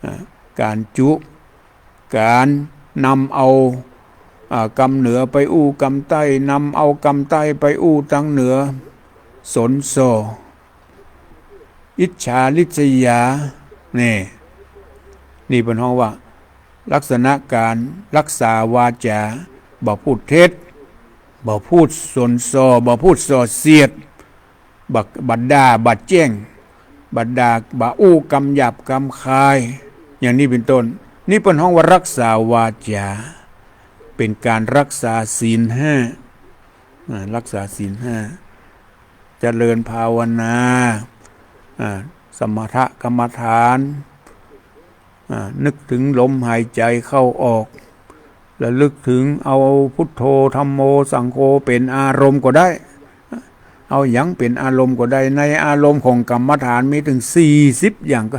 อ่า ก๋านจุ ก๋านนำเอา อ่า กำเหนือไปอู้กำใต้ นำเอากำใต้ไปอู้ตางเหนือ สนส่อ อิจฉาริษยา นี่ นี่เปิ้นฮ้องว่า ลักษณะก๋านรักษาวาจา บ่พูดเท็จ บ่พูดสนส่อ บ่พูดส่อเสียด บ่ บ่ด่า บ่แจ้ง บ่ด่า บ่อู้กำหยาบกำคาย อย่างนี้เป๋นต้น นี่เปิ้นฮ้องว่ารักษาวาจา เป๋นก๋านรักษาศีลห้า อ่า รักษาศีลห้า เจริญภาวนา อ่า สมถกรรมฐาน อ่า นึกเถิงลมหายใจ๋เข้าออก ระลึกเถิงเอาพุทโธ ธัมโม สังโฆ เป๋นอารมณ์ก็ได้ เอาหยังเป๋นอารมณ์ก็ได้ ในอารมณ์ของกรรมฐานมีเถิงสี่สิบอย่างก็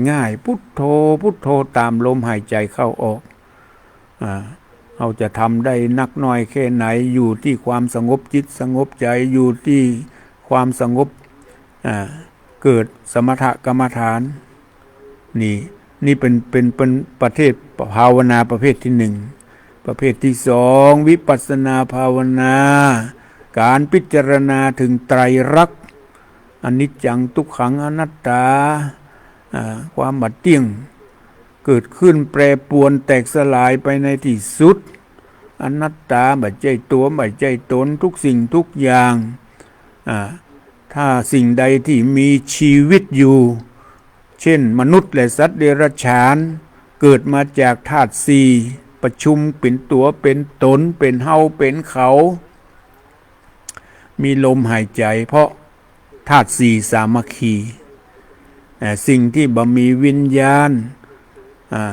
ง่ายๆ พุทโธ พุทโธ ต๋ามลมหายใจ๋เข้าออก อ่า เฮาจะทำได้นักน้อยแค่ไหน อยู่ตี้ความสงบจิตสงบใจ๋ อยู่ตี้ความสงบ อ่า เกิดสมถกรรมฐาน นี่ นี่เป๋น เป๋น เป๋นประเภทภาวนาประเภทตี้หนึ่ง ประเภทตี้สอง วิปัสสนาภาวนา ก๋านพิจารณาเถิงไตรลักษณ์ อนิจจัง ทุกขัง อนัตตา อ่า ความบ่เตี้ยง เกิดขึ้นแปรปรวนแตกสลายไปในตี้สุด อนัตตา บ่ใจ้ตั๋ว บ่ใจ้ต๋น ทุกสิ่งทุกอย่าง อ่า ถ้าสิ่งใดตี้มีชีวิตอยู่ เจ้นมนุษย์และสัตว์เดรัจฉาน เกิดมาจากธาตุสี่ ประชุมเป๋นตั๋วเป๋นต๋น เป๋นเฮาเป๋นเขา มีลมหายใจ๋ เพราะธาตุสี่สามัคคี แต่สิ่งตี้บ่มีวิญญาณ อ่า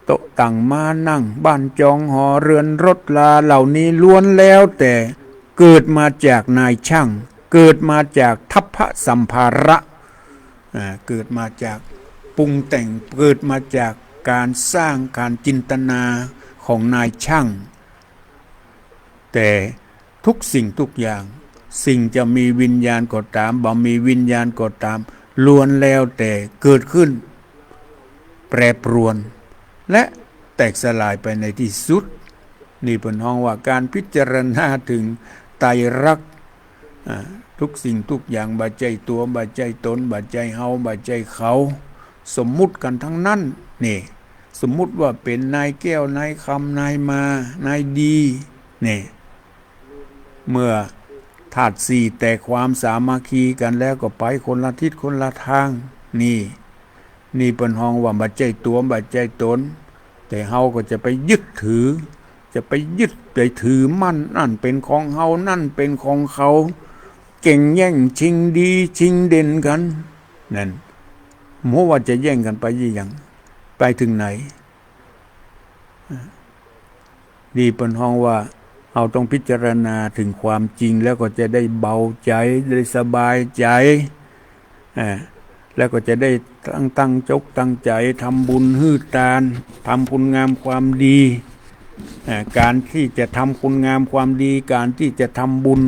โต๊ะตั้งม้านั่ง บ้านจองหอเรือนรถราเหล่านี้ล้วนแล้วแต่เกิดมาจากนายช่าง เกิดมาจากทัพพสัมภาระ อ่า เกิดมาจากปรุงแต่ง เกิดมาจากก๋านสร้างก๋านจินตนาของนายช่าง แต่ทุกสิ่งทุกอย่าง สิ่งจะมีวิญญาณก็ต๋าม บ่มีวิญญาณก็ต๋าม ล้วนแล้วแต่เกิดขึ้น แปรปรวน และแตกสลายไปในตี้สุด นี่เปิ้นฮ้องว่าก๋านพิจารณาเถิงไตรลักษณ์ อ่า ทุกสิ่งทุกอย่าง บ่ใจ้ตั๋ว บ่ใจ้ต๋น บ่ใจ้เฮา บ่ใจ้เขา สมมุติกั๋นตังนั้น นี่ สมมุติว่าเป๋นนายแก้วนายคำ นายมา นายดี นี่ เมื่อธาตุสี่แตกความสามัคคีกั๋นแล้วก็ไปคนละทิศคนละตาง นี่ นี่เปิ้นฮ้องว่าบ่ใจ้ตั๋ว บ่ใจ้ต๋น แต่เฮาก็จะไปยึดถือ จะไปยึดไปถือมั่น นั่นเป๋นของเฮา นั่นเป๋นของเขา แก่งแย่งชิงดีชิงเด่นกั๋น นั่น บ่ฮู้ว่าจะแย่งกั๋นไปยี่หยัง ไปเถิงไหน นี่เปิ้นฮ้องว่า เฮาต้องพิจารณาเถิงความจริง แล้วก็จะได้เบาใจ๋ ได้สบายใจ๋ อ่า แล้วก็จะได้ตั้ง ตั้งจกตั้งใจ๋ทำบุญหื้อตาน ทำคุณงามความดี อ่า ก๋านตี้จะทำคุณงามความดี ก๋านตี้จะทำบุญ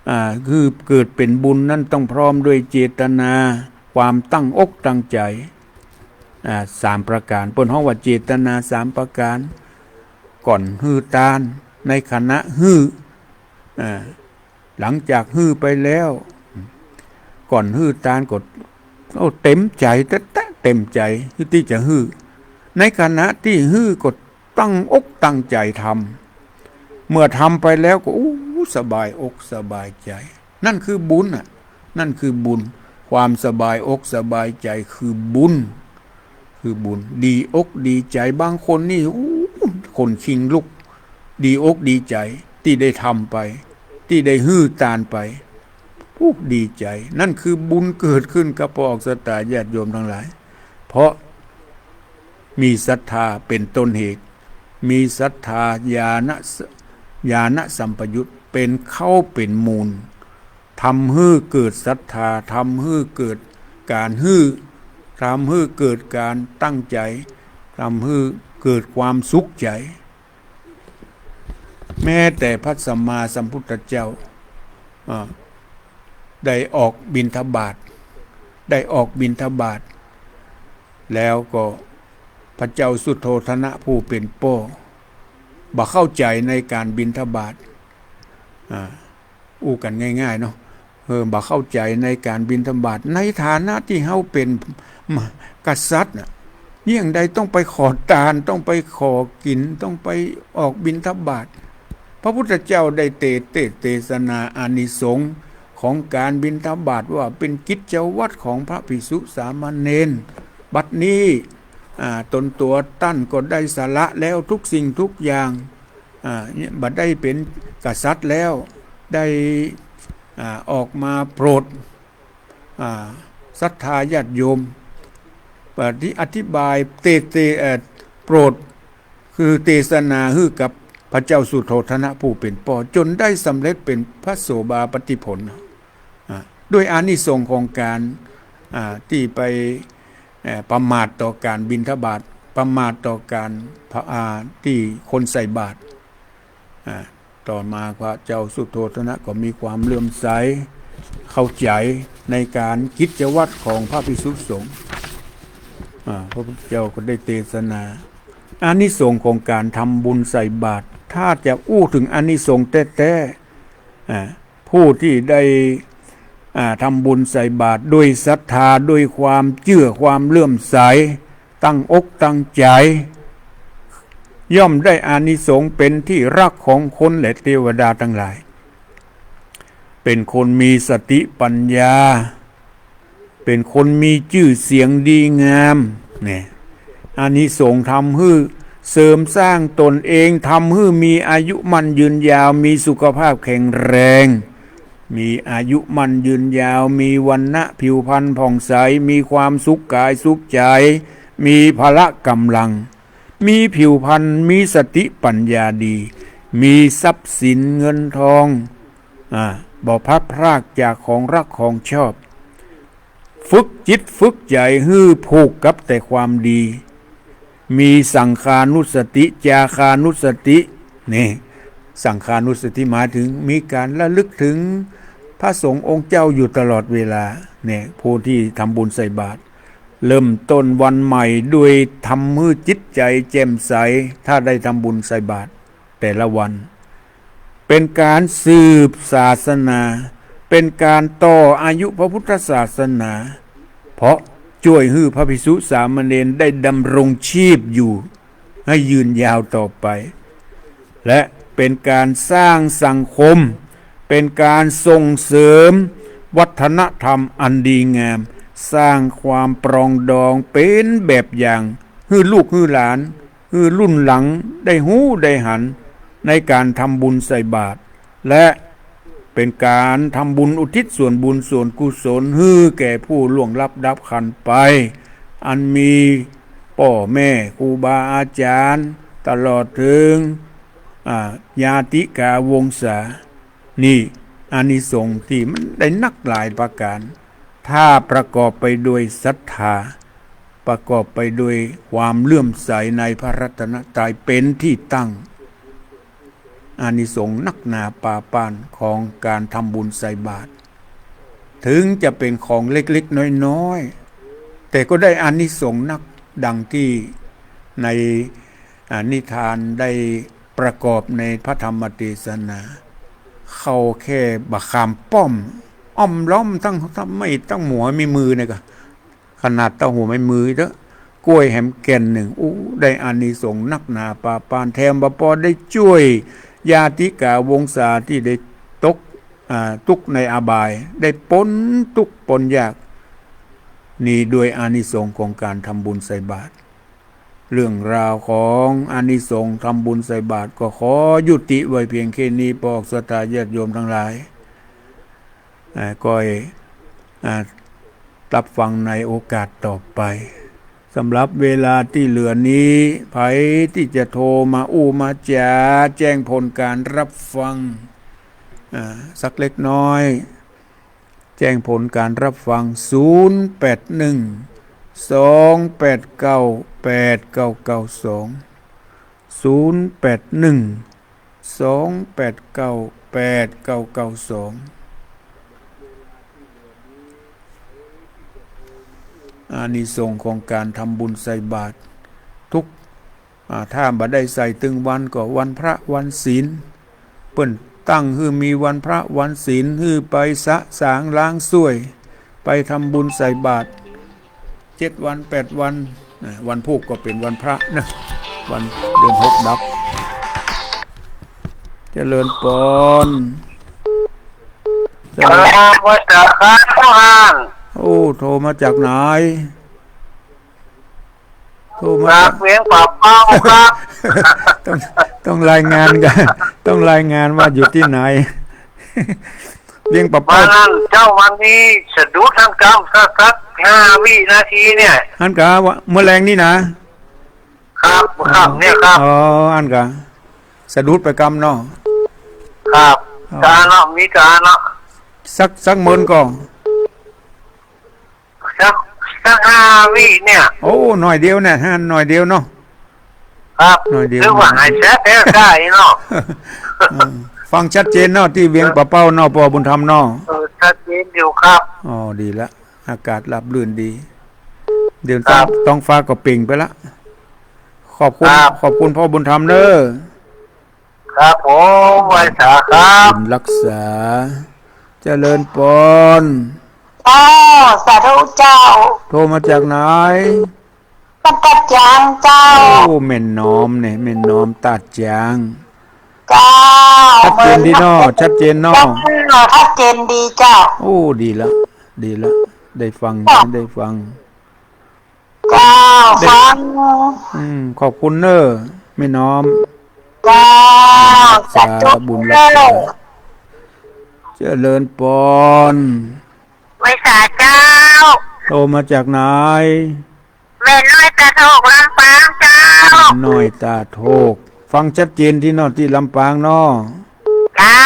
อ่า คือเกิดเป๋นบุญนั้นต้องพร้อมด้วยเจตนา ความตั้งอกตั้งใจ๋ อ่า สามประก๋าน เปิ้นฮ้องว่าเจตนาสามประก๋าน ก่อนหื้อตาน ในขณะหื้อ อ่า หลังจากหื้อไปแล้ว ก่อนหื้อตานก็ โอ้ เต๋มใจ๋แต๊ๆ เต๋มใจ๋ตี้จะหื้อ ในขณะตี้หื้อก็ตั้งอกตั้งใจ๋ทำ เมื่อทำไปแล้วก็ อู้ สบายอกสบายใจ๋ นั่นคือบุญน่ะ นั่นคือบุญ ความสบายอกสบายใจ๋คือบุญ คือบุญ ดีอกดีใจ๋ บางคนนี่ อู้ ขนคิงลุก ดีอกดีใจ๋ตี้ได้ทำไป ตี้ได้หื้อตานไป อู้ ดีใจ๋ นั่นคือบุญเกิดขึ้นกับป้อออกศรัทธาญาติโยมตังหลาย เพราะมีศรัทธาเป๋นต้นเหตุ มีศรัทธาญาณส- ญาณสัมปยุตเป๋นเก๊าเป๋นมูล ทำหื้อเกิดศรัทธา ทำหื้อเกิดก๋านหื้อ ทำหื้อเกิดก๋านตั้งใจ๋ ทำหื้อเกิดความสุขใจ๋ แม้แต่พระสัมมาสัมพุทธเจ้า อ่า ได้ออกบิณฑบาต ได้ออกบิณฑบาต แล้วก็พระเจ้าสุโธทนะผู้เป๋นป้อ บ่เข้าใจ๋ในก๋านบิณฑบาต อ่า อู้กั๋นง่ายๆ เนาะ เออ บ่เข้าใจ๋ในก๋านบิณฑบาต ในฐานะตี้เฮาเป๋นกษัตริย์น่ะ เยียะใดต้องไปขอตาน ต้องไปขอกิ๋น ต้องไปออกบิณฑบาต พระพุทธเจ้าได้เต- เต- เตสนาอานิสงส์ของก๋านบิณฑบาตว่าเป๋นกิจวัตรของพระภิกษุสามเณร บัดนี้ อ่า ต๋นตั๋วต้านก็ได้สละแล้วทุกสิ่งทุกอย่าง อ่า เนี่ย บ่ได้เป๋นกษัตริย์แล้ว ได้ อ่า ออกมาโปรด อ่า ศรัทธาญาติโยม ปฏิ- อธิบายเต- เต- เอ่อ โปรด คือเตสนาหื้อกับพระเจ้าสุโธทนะผู้เป๋นป้อ จ๋นได้สำเร็จเป๋นพระโสดาปัตติผล อ่า ด้วยอานิสงส์ของก๋าน อ่า ตี้ไป เอ่อ ประมาทต่อก๋านบิณฑบาต ประมาทต่อก๋านพระ- อ่า ตี้คนใส่บาตร อ่า ต่อมาพระเจ้าสุโธทนะก็มีความเลื่อมใส เข้าใจ๋ในก๋านกิจวัตรของพระภิกษุสงฆ์ อ่า พระพุทธเจ้าก็ได้เตสนา อานิสงส์ของก๋านทำบุญใส่บาตร ถ้าจะอู้เถิงอานิสงส์แต๊ๆ อ่า ผู้ตี้ได้ อ่า ทำบุญใส่บาตรด้วยศรัทธา ด้วยความเจื้อ ความเลื่อมใส ตั้งอกตั้งใจ๋ ย่อมได้อานิสงส์เป๋นตี้ฮักของคนและเตวดาตังหลาย เป๋นคนมีสติปัญญา เป๋นคนมีจื้อเสียงดีงาม เนี่ย อานิสงส์ทำหื้อเสริมสร้างต๋นเอง ทำหื้อมีอายุมั่นยืนยาว มีสุขภาพแข็งแรง มีอายุมั่นยืนยาว มีวรรณะผิวพรรณผ่องใส มีความสุขกายสุขใจ๋ มีพละก๋ำลัง มีผิวพรรณ มีสติปัญญาดี มีทรัพย์สินเงินทอง อ่า บ่พลัดพรากจากของฮักของชอบ ฝึกจิตฝึกใจ๋หื้อผูกกับแต่ความดี มีสังขานุสติ จาคานุสติ นี่ สังขานุสติหมายเถิงมีก๋านระลึกเถิงพระสงฆ์องค์เจ้าอยู่ตลอดเวลา เนี่ย ผู้ตี้ทำบุญใส่บาตร เริ่มต้นวันใหม่ด้วยทำหื้อจิตใจ๋แจ่มใส ถ้าได้ทำบุญใส่บาตร แต่ละวัน เป๋นก๋านสืบศาสนา เป๋นก๋านต่ออายุพระพุทธศาสนา เพราะจ้วยหื้อพระภิกษุสามเณรได้ดำรงชีพอยู่หื้อยืนยาวต่อไป และเป๋นก๋านสร้างสังคม เป๋นก๋านส่งเสริมวัฒนธรรมอันดีงาม สร้างความปรองดองเป๋นแบบอย่าง หื้อลูกหื้อหลาน หื้อรุ่นหลังได้ฮู้ได้หัน ในก๋านทำบุญใส่บาตร และเป๋นก๋านทำบุญอุทิศส่วนบุญส่วนกุศล หื้อแก่ผู้ล่วงลับดับขันธ์ไป อันมีป้อแม่ครูบาอาจ๋ารย์ ตลอดเถิง อ่า ญาติกาวงศา นี่อานิสงส์ตี้มันได้นักหลายประก๋าน ถ้าประกอบไปด้วยศรัทธา ประกอบไปด้วยความเลื่อมใสในพระรัตนตรัยเป๋นตี้ตั้ง อานิสงส์นักหนาปาป้านของก๋านทำบุญใส่บาตร เถิงจะเป๋นของเล็กๆ น้อยๆ แต่ก็ได้อานิสงส์นัก ดังตี้ใน อ่า นิทานได้ประกอบในพระธรรมเตสนา เข้าแค่บ่าข้ามป้อม อ้อมล้อมตึง ตึงไม้ตึงหัวแม่มือนี่ก่อ ขนาดเต้าหัวแม่มือเต๊อะ กล้วยแหมแก่นนึ่ง อู้ ได้อานิสงส์นักหนาปาป้าน แถมบ่าปอได้จ้วยญาติกาวงศาตี้ได้ตก อ่า ตุ๊กข์ในอบาย ได้ป๊นตุ๊กข์ป๊นยาก นี่ด้วยอานิสงส์ของก๋านทำบุญใส่บาตร เรื่องราวของอานิสงส์ทำบุญใส่บาตรก็ขอยุติไว้เพียงแค่นี้ ปอออกศรัทธาญาติโยมตังหลาย อ่า ก้อย อ่า รับฟังในโอกาสต่อไป สำหรับเวลาตี้เหลือนี้ ใผตี้จะโทรมาอู้มาจ๋า แจ้งผลก๋านรับฟัง อ่า สักเล็กน้อย แจ้งผลก๋านรับฟัง ศูนย์แปดหนึ่ง สองแปดเก้า แปดเก้าเก้าสอง ศูนย์แปดหนึ่ง สองแปดเก้า แปดเก้าเก้าสอง อานิสงส์ของก๋านทำบุญใส่บาตร ทุก อ่า ถ้าบ่ได้ใส่ตึงวันก็วันพระวันศีล เปิ้นตั้งหื้อมีวันพระวันศีล หื้อไปสะสางล้างส้วย ไปทำบุญใส่บาตร เจ็ดวันแปดวัน นะ วันพูกก็เป๋นวันพระนะ วันเดือนหกดับ เจริญปอน เจริญ เออ ว่าจะครับ พ่อหาน โอ้ โทรมาจากไหน โทรมา จากเวียงป่าเป้าครับ ต้อง ต้องรายงานกัน ต้องรายงานว่าอยู่ตี้ไหน เวียงป่าเป้า วันนั้นเจ้าวันนี้สะดุดหันกำสัก สักห้าวินาทีเนี่ย หันกำว่าเมื่อแลงนี่นะ ครับ ครับ เนี่ยครับ อ๋อ หันกำสะดุดไปกำเนาะ ครับ อ๋อ กาเนาะ มีกาเนาะ สัก สักเมินก่อ สัก สักห้าวิเนี่ย โอ้ หน่อยเดียวเนี่ย หันหน่อยเดียวเนาะ ครับ หน่อยเดียว ถือว่าหายแซดแท้ใต้เนาะ เออ ฟังชัดเจนเนาะ ตี้เวียงป่าเป้าเนาะ ปอบุญธรรมเนาะ เออ ชัดเจนอยู่ครับ อ๋อ ดีละ อากาศราบรื่นดี เดี๋ยว ครับ ท้อง ท้องฟ้าก็เปล่งไปละ ขอบคุณ ครับ ขอบคุณปอบุญธรรมเน้อ ครับผม ไหว้สาครับ บุญรักษา เจริญปอน อ้อ สาธุเจ้า โทรมาจากไหน บ้านตาดจางเจ้า โอ้ แม่น้อมเนี่ย แม่น้อมตาดจาง เจ้า ชัดเจนดีเนาะ ชัดเจนเนาะ ชัดเจนดีเจ้า โอ้ ดีละ ดีละ ได้ฟัง เจ้า ได้ฟัง เจ้า ได้ฟัง อืม ขอบคุณเน้อ แม่น้อม เจ้า สาธุ สาธุ บุญรักษา เจ้า เจริญปอน ไหว้สาเจ้า โทรมาจากไหน แม่น้อยตาโทก ลำปางเจ้า แม่น้อยตาโทก ฟังชัดเจนตี้เนาะ ตี้ลำปางเนาะ เจ้า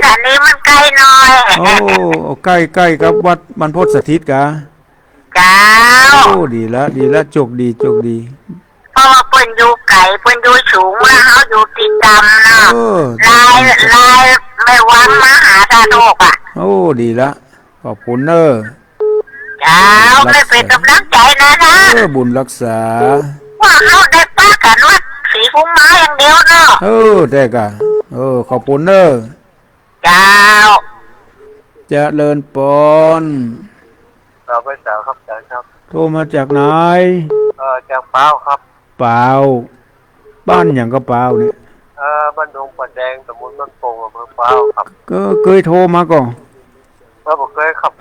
แต่นี่มันใก้หน่อย โอ้ ใก้ ใก้กับวัดบรรพตสถิตกา เจ้า โอ้ ดีละ ดีละ โจคดี โจคดี เพราะว่าเปิ้นอยู่ไก๋ เปิ้นอยู่สูง ว่าเฮาอยู่ตี้ต่ำเนาะ เออ ลาย ลายแม่วังมาหาตาโทกอะ โอ้ ดีละ ขอบคุณเน้อ เจ้า บุญรักษา ไม่เป็นกำลังใจนะนะ เออ บุญรักษา ว่าเฮาได้ปะกั๋นวัดศรีภูมิมาอย่างเดียวเนาะ เออ แต๊ก่ะ เออ ขอบคุณเน้อ เจ้า เจริญปอน ครับ ไหว้สาครับ อาจ๋ารย์ครับ โทรมาจากไหน เอ่อ จากปาวครับ ปาว บ้านหยังก่อปาวเนี่ย เอ่อ บ้านดงป่าแดง ตำบลบ้านโป่ง อำเภอปาวครับ ก็เกยโทรมาก่อ โท ก็บ่เกยครับ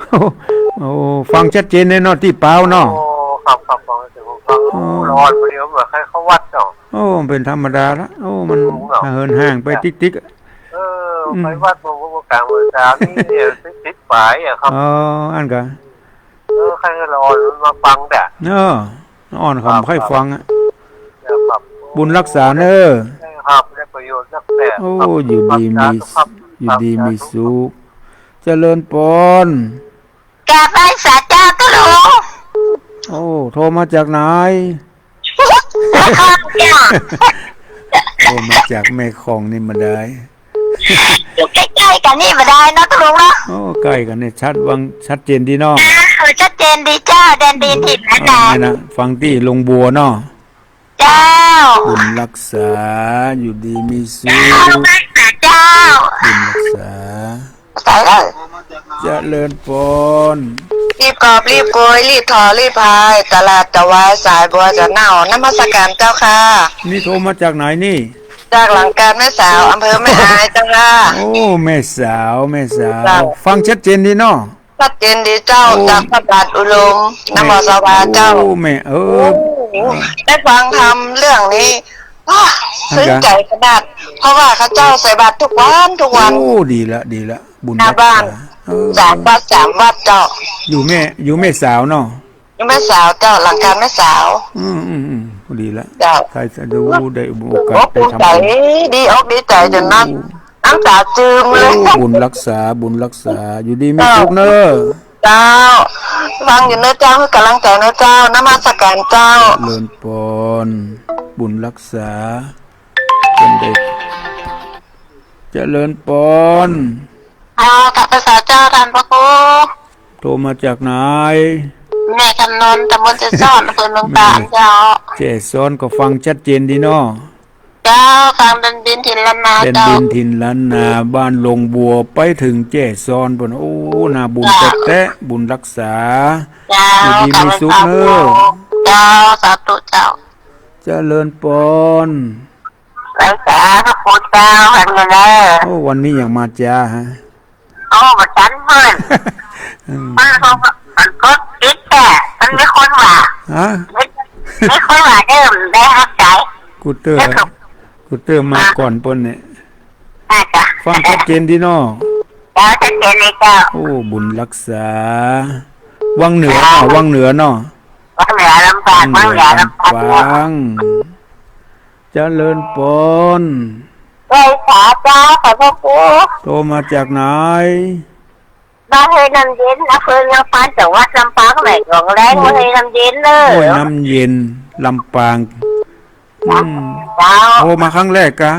โอ้ ฟังชัดเจนเลยเนาะ ตี้ปาวเนาะ โอ้ ครับ ครับ ฟังชัดเจน ฟัง โอ้ ละอ่อน บ่าเดี่ยวเหมือนใครเข้าวัดเนาะ โอ้ เป๋นธรรมดาละ โอ้ มัน เนาะ ห่างเหินห่างไปติ๊กๆ เออ อืม ไปวัดบ่า บ่ากลางพรรษานี่เนี่ย ติดๆ ป๋ายอะครับ อ๋อ อันกะ เออ ใครละอ่อนมาฟังแต๊ เออ อ่อนเขาบ่ใค่ฟังอะ ครับ บุญรักษาเน้อ ครับ ได้ประโยชน์นักแต๊ โอ้ ครับ อยู่ดีมี ครับ อยู่ดีมีสุข เจริญปอน กราบไหว้สาเจ้าตุ๊ลุง โอ้ โทรมาจากไหน แม่ฮ่องจ้ะ โทรมาจากแม่ฮ่องนี่บ่าดาย อยู่ใก้ๆ กั๋นนี่บ่าดายเนาะตุ๊ลุงเนาะ โอ้ ใก้กั๋นนี่ ชัด ฟังชัดเจนดีเนาะ เออ ชัดเจนดีเจ้า แดนดินถิ่นล้านนา เออ นี่นะ ฟังตี้โฮงบัวเนาะ เจ้า บุญรักษา อยู่ดีมีสุข เจ้า บุญรักษา ใส่เลย เจริญปอน รีบกอบรีบโกย รีบถ่อรีบพาย ตลาดจะวาย สายบัวจะเน่า นมัสการเจ้าค่ะ นี่โทรมาจากไหนนี่ จากหลังกาดแม่สาว อำเภอแม่อายเจ้าค่ะ โอ้ แม่สาว แม่สาว เจ้า ฟังชัดเจนดีเนาะ ชัดเจนดีเจ้า โอ้ จากพระบาทอุดม โอ้ นมสวาเจ้า โอ้ แม่ เออ โอ้ ได้ฟังธรรมเรื่องนี้ อ้า อันกะ ซึ้งใจ๋ขนาด เพราะว่าข้าเจ้าใส่บาตรทุกวัน ทุกวัน โอ้ ดีละ ดีละ บุญ หน้าบ้าน รักษา เออ สามวัด สามวัดเจ้า อยู่แม่ อยู่แม่สาวเนาะ อยู่แม่สาวเจ้า หลังกาดแม่สาว อืม อืม อืม พอดีละ เจ้า ใครจะดูได้โอกาส ภูมิอกภูมิใจ๋ ได้ทำบุญ ดีอกดีใจ๋จ๋นน้ำ โอ้ น้ำต๋าจืมเลย โอ้ บุญรักษา บุญรักษา อยู่ดีมีสุขเน้อ เจ้า ฟังอยู่เน้อเจ้า หื้อก๋ำลังใจ๋เน้อเจ้า นมัสการเจ้า เจริญปอน บุญรักษา เจริญปอน เอา กราบไหว้สาเจ้าต้านพระครู โทรมาจากไหน แม่คำนวณ ตำบลแจซ้อน อำเภอเมืองตากเจ้า แม่แจซ้อนก็ฟังชัดเจนดีเนาะ เจ้า ฟังแดนดินถิ่นล้านนา แดนดินถิ่นล้านนา เจ้า บ้านโฮงบัว ไปเถิงแจซ้อนปู๊น โอ้ น่าบุญแต๊ๆ บุญรักษา เจ้า อยู่ดีมีสุขเน้อ เจ้า สาธุเจ้า เจริญปอน ไหว้สาพระครูเจ้า หันมาเน้อ โอ้ วันนี้อย่างมาจ๊าฮะ โอ้ บ่ตันเปิ้น อืม มันก็ มันก็ติดแต๊ มันมีคนว่า ฮะ มี มีคนว่าเดิมได้ฮักใจ๋ กูเตื้อ ได้ครับ กูเตื้อมาก่อนเปิ้นเนี่ย อ่า จ้ะ ฟังชัดเจนดีเนาะ เจ้า ชัดเจนเลยเจ้า โอ้ บุญรักษา วังเหนือเนาะ วังเหนือเนาะ วังเหนือลำปาง วังเหนือลำปาง วังเหนือลำปาง เจริญปอน ไหว้สาเจ้า ขอบพระคุณ โทรมาจากไหน บ้านห้วยน้ำเย็น อำเภอเมืองปาน จังหวัดลำปาง แหล่งหลวงแรง ห้วยน้ำเย็นเน้อ ห้วยน้ำเย็น ลำปาง อืม เจ้า โทรมาครั้งแรกกะ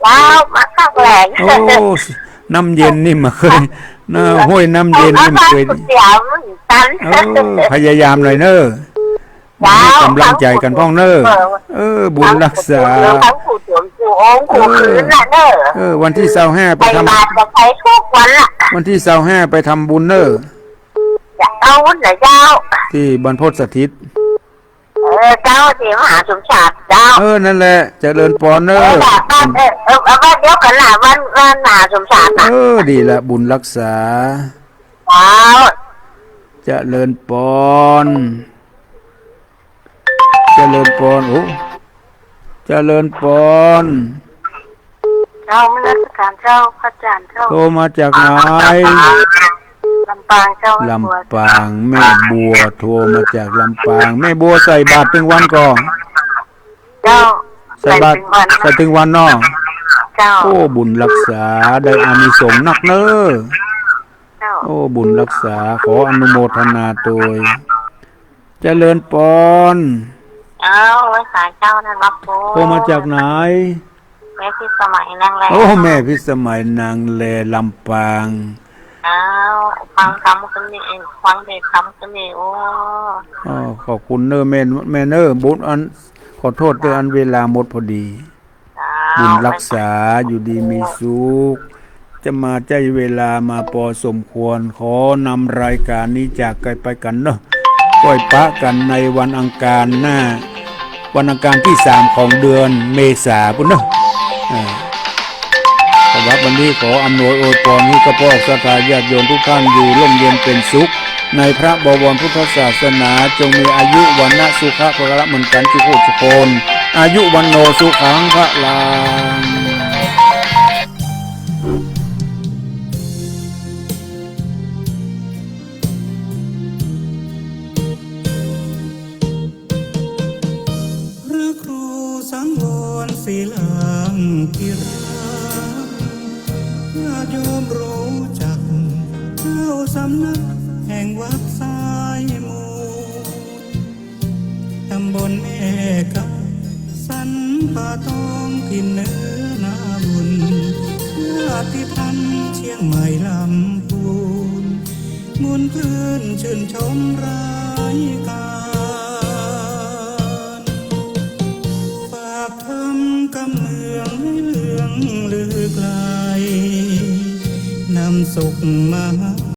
เจ้า มาครั้งแรก โอ้ น้ำเย็นนี่บ่เกย นะ ห้วยน้ำเย็นนี่บ่เกย เสียงมันตัน เออ พยายามหน่อยเน้อ เจ้า หื้อกำลังใจ๋กั๋นพ่องเน้อ เออ บุญรักษา ทั้งผู้สวมผู้องค์ผู้คืนน่ะเน้อ เออ วันตี้ซาวห้าไปทำ ไปบาตรกับใครทุกวันละ วันตี้ซาวห้าไปทำบุญเน้อ จะเอาบุญเหรอเจ้า ตี้บรรพตสถิต เออ เจ้า ตี้มหาสมศักดิ์เจ้า เออ นั่นแหละ เจริญปอนเน้อ เออ บ้าน เออ เออ เออ บ้านเดียวกั๋นน่ะ บ้าน บ้านมหาสมศักดิ์น่ะ เออ ดีละ บุญรักษา เจ้า เจริญปอน เจริญปอน โอ้ เจริญปอน เจ้า นมัสการเจ้า พระอาจ๋ารย์เจ้า โทรมาจากไหน ลำปางเจ้า ลำปาง แม่บัว แม่บัว โทรมาจากลำปาง แม่บัวใส่บาตรตึงวันก่อ เจ้า ใส่บาตร ใส่ตึงวัน ใส่ตึงวันเนาะ เจ้า โอ้ บุญรักษา ได้อานิสงส์นักเน้อ เจ้า โอ้ บุญรักษา ขออนุโมทนาตวย เจริญปอน เอ้า ไหว้สาเจ้าต้านพระครู โทรมาจากไหน แม่พิสมัยนางแล โอ้ แม่พิสมัยนางแล ลำปาง เอ้า ฟังธรรมกั๋นนี่ ฟังเทศน์ธรรมกั๋นนี่ โอ้ อ้อ ขอบคุณเน้อแม่ แม่เน้อ บุญอัน ขอโทษเน้อ อันเวลาหมดพอดี บุญรักษา อยู่ดีมีสุข จะมาใจ๊เวลามาปอสมควร ขอนำรายก๋านนี้จากกั๋นไปกั๋นเนาะ ก้อยปะกั๋นในวันอังคารหน้า วันอังคารตี้สามของเดือนเมษาปู๊นเนาะ อ่า สำหรับวันนี้ขออำนวยอวยพรหื้อข้าพวกศรัทธาญาติโยมทุกท่านอยู่ร่มเย็นเป็นสุข ในพระบวรพุทธศาสนา จงมีอายุวรรณะสุขะพละเหมือนกันทุกผู้ทุกคน อายุวัณโณสุขังพลัง พระครูสังวรศิลาธิราช ญาติโยมรู้จัก เจ้าสำนักแห่งวัดสายมูล ตำบลแม่กำ สันป่าตอง ถิ่นเหนือนาบุญ ญาติธรรมเชียงใหม่ลำพูน บุญคลื่นชื่นชมรายการ ฝากธรรมกำเมืองให้เลื่องลือไกล นำสุขมาให้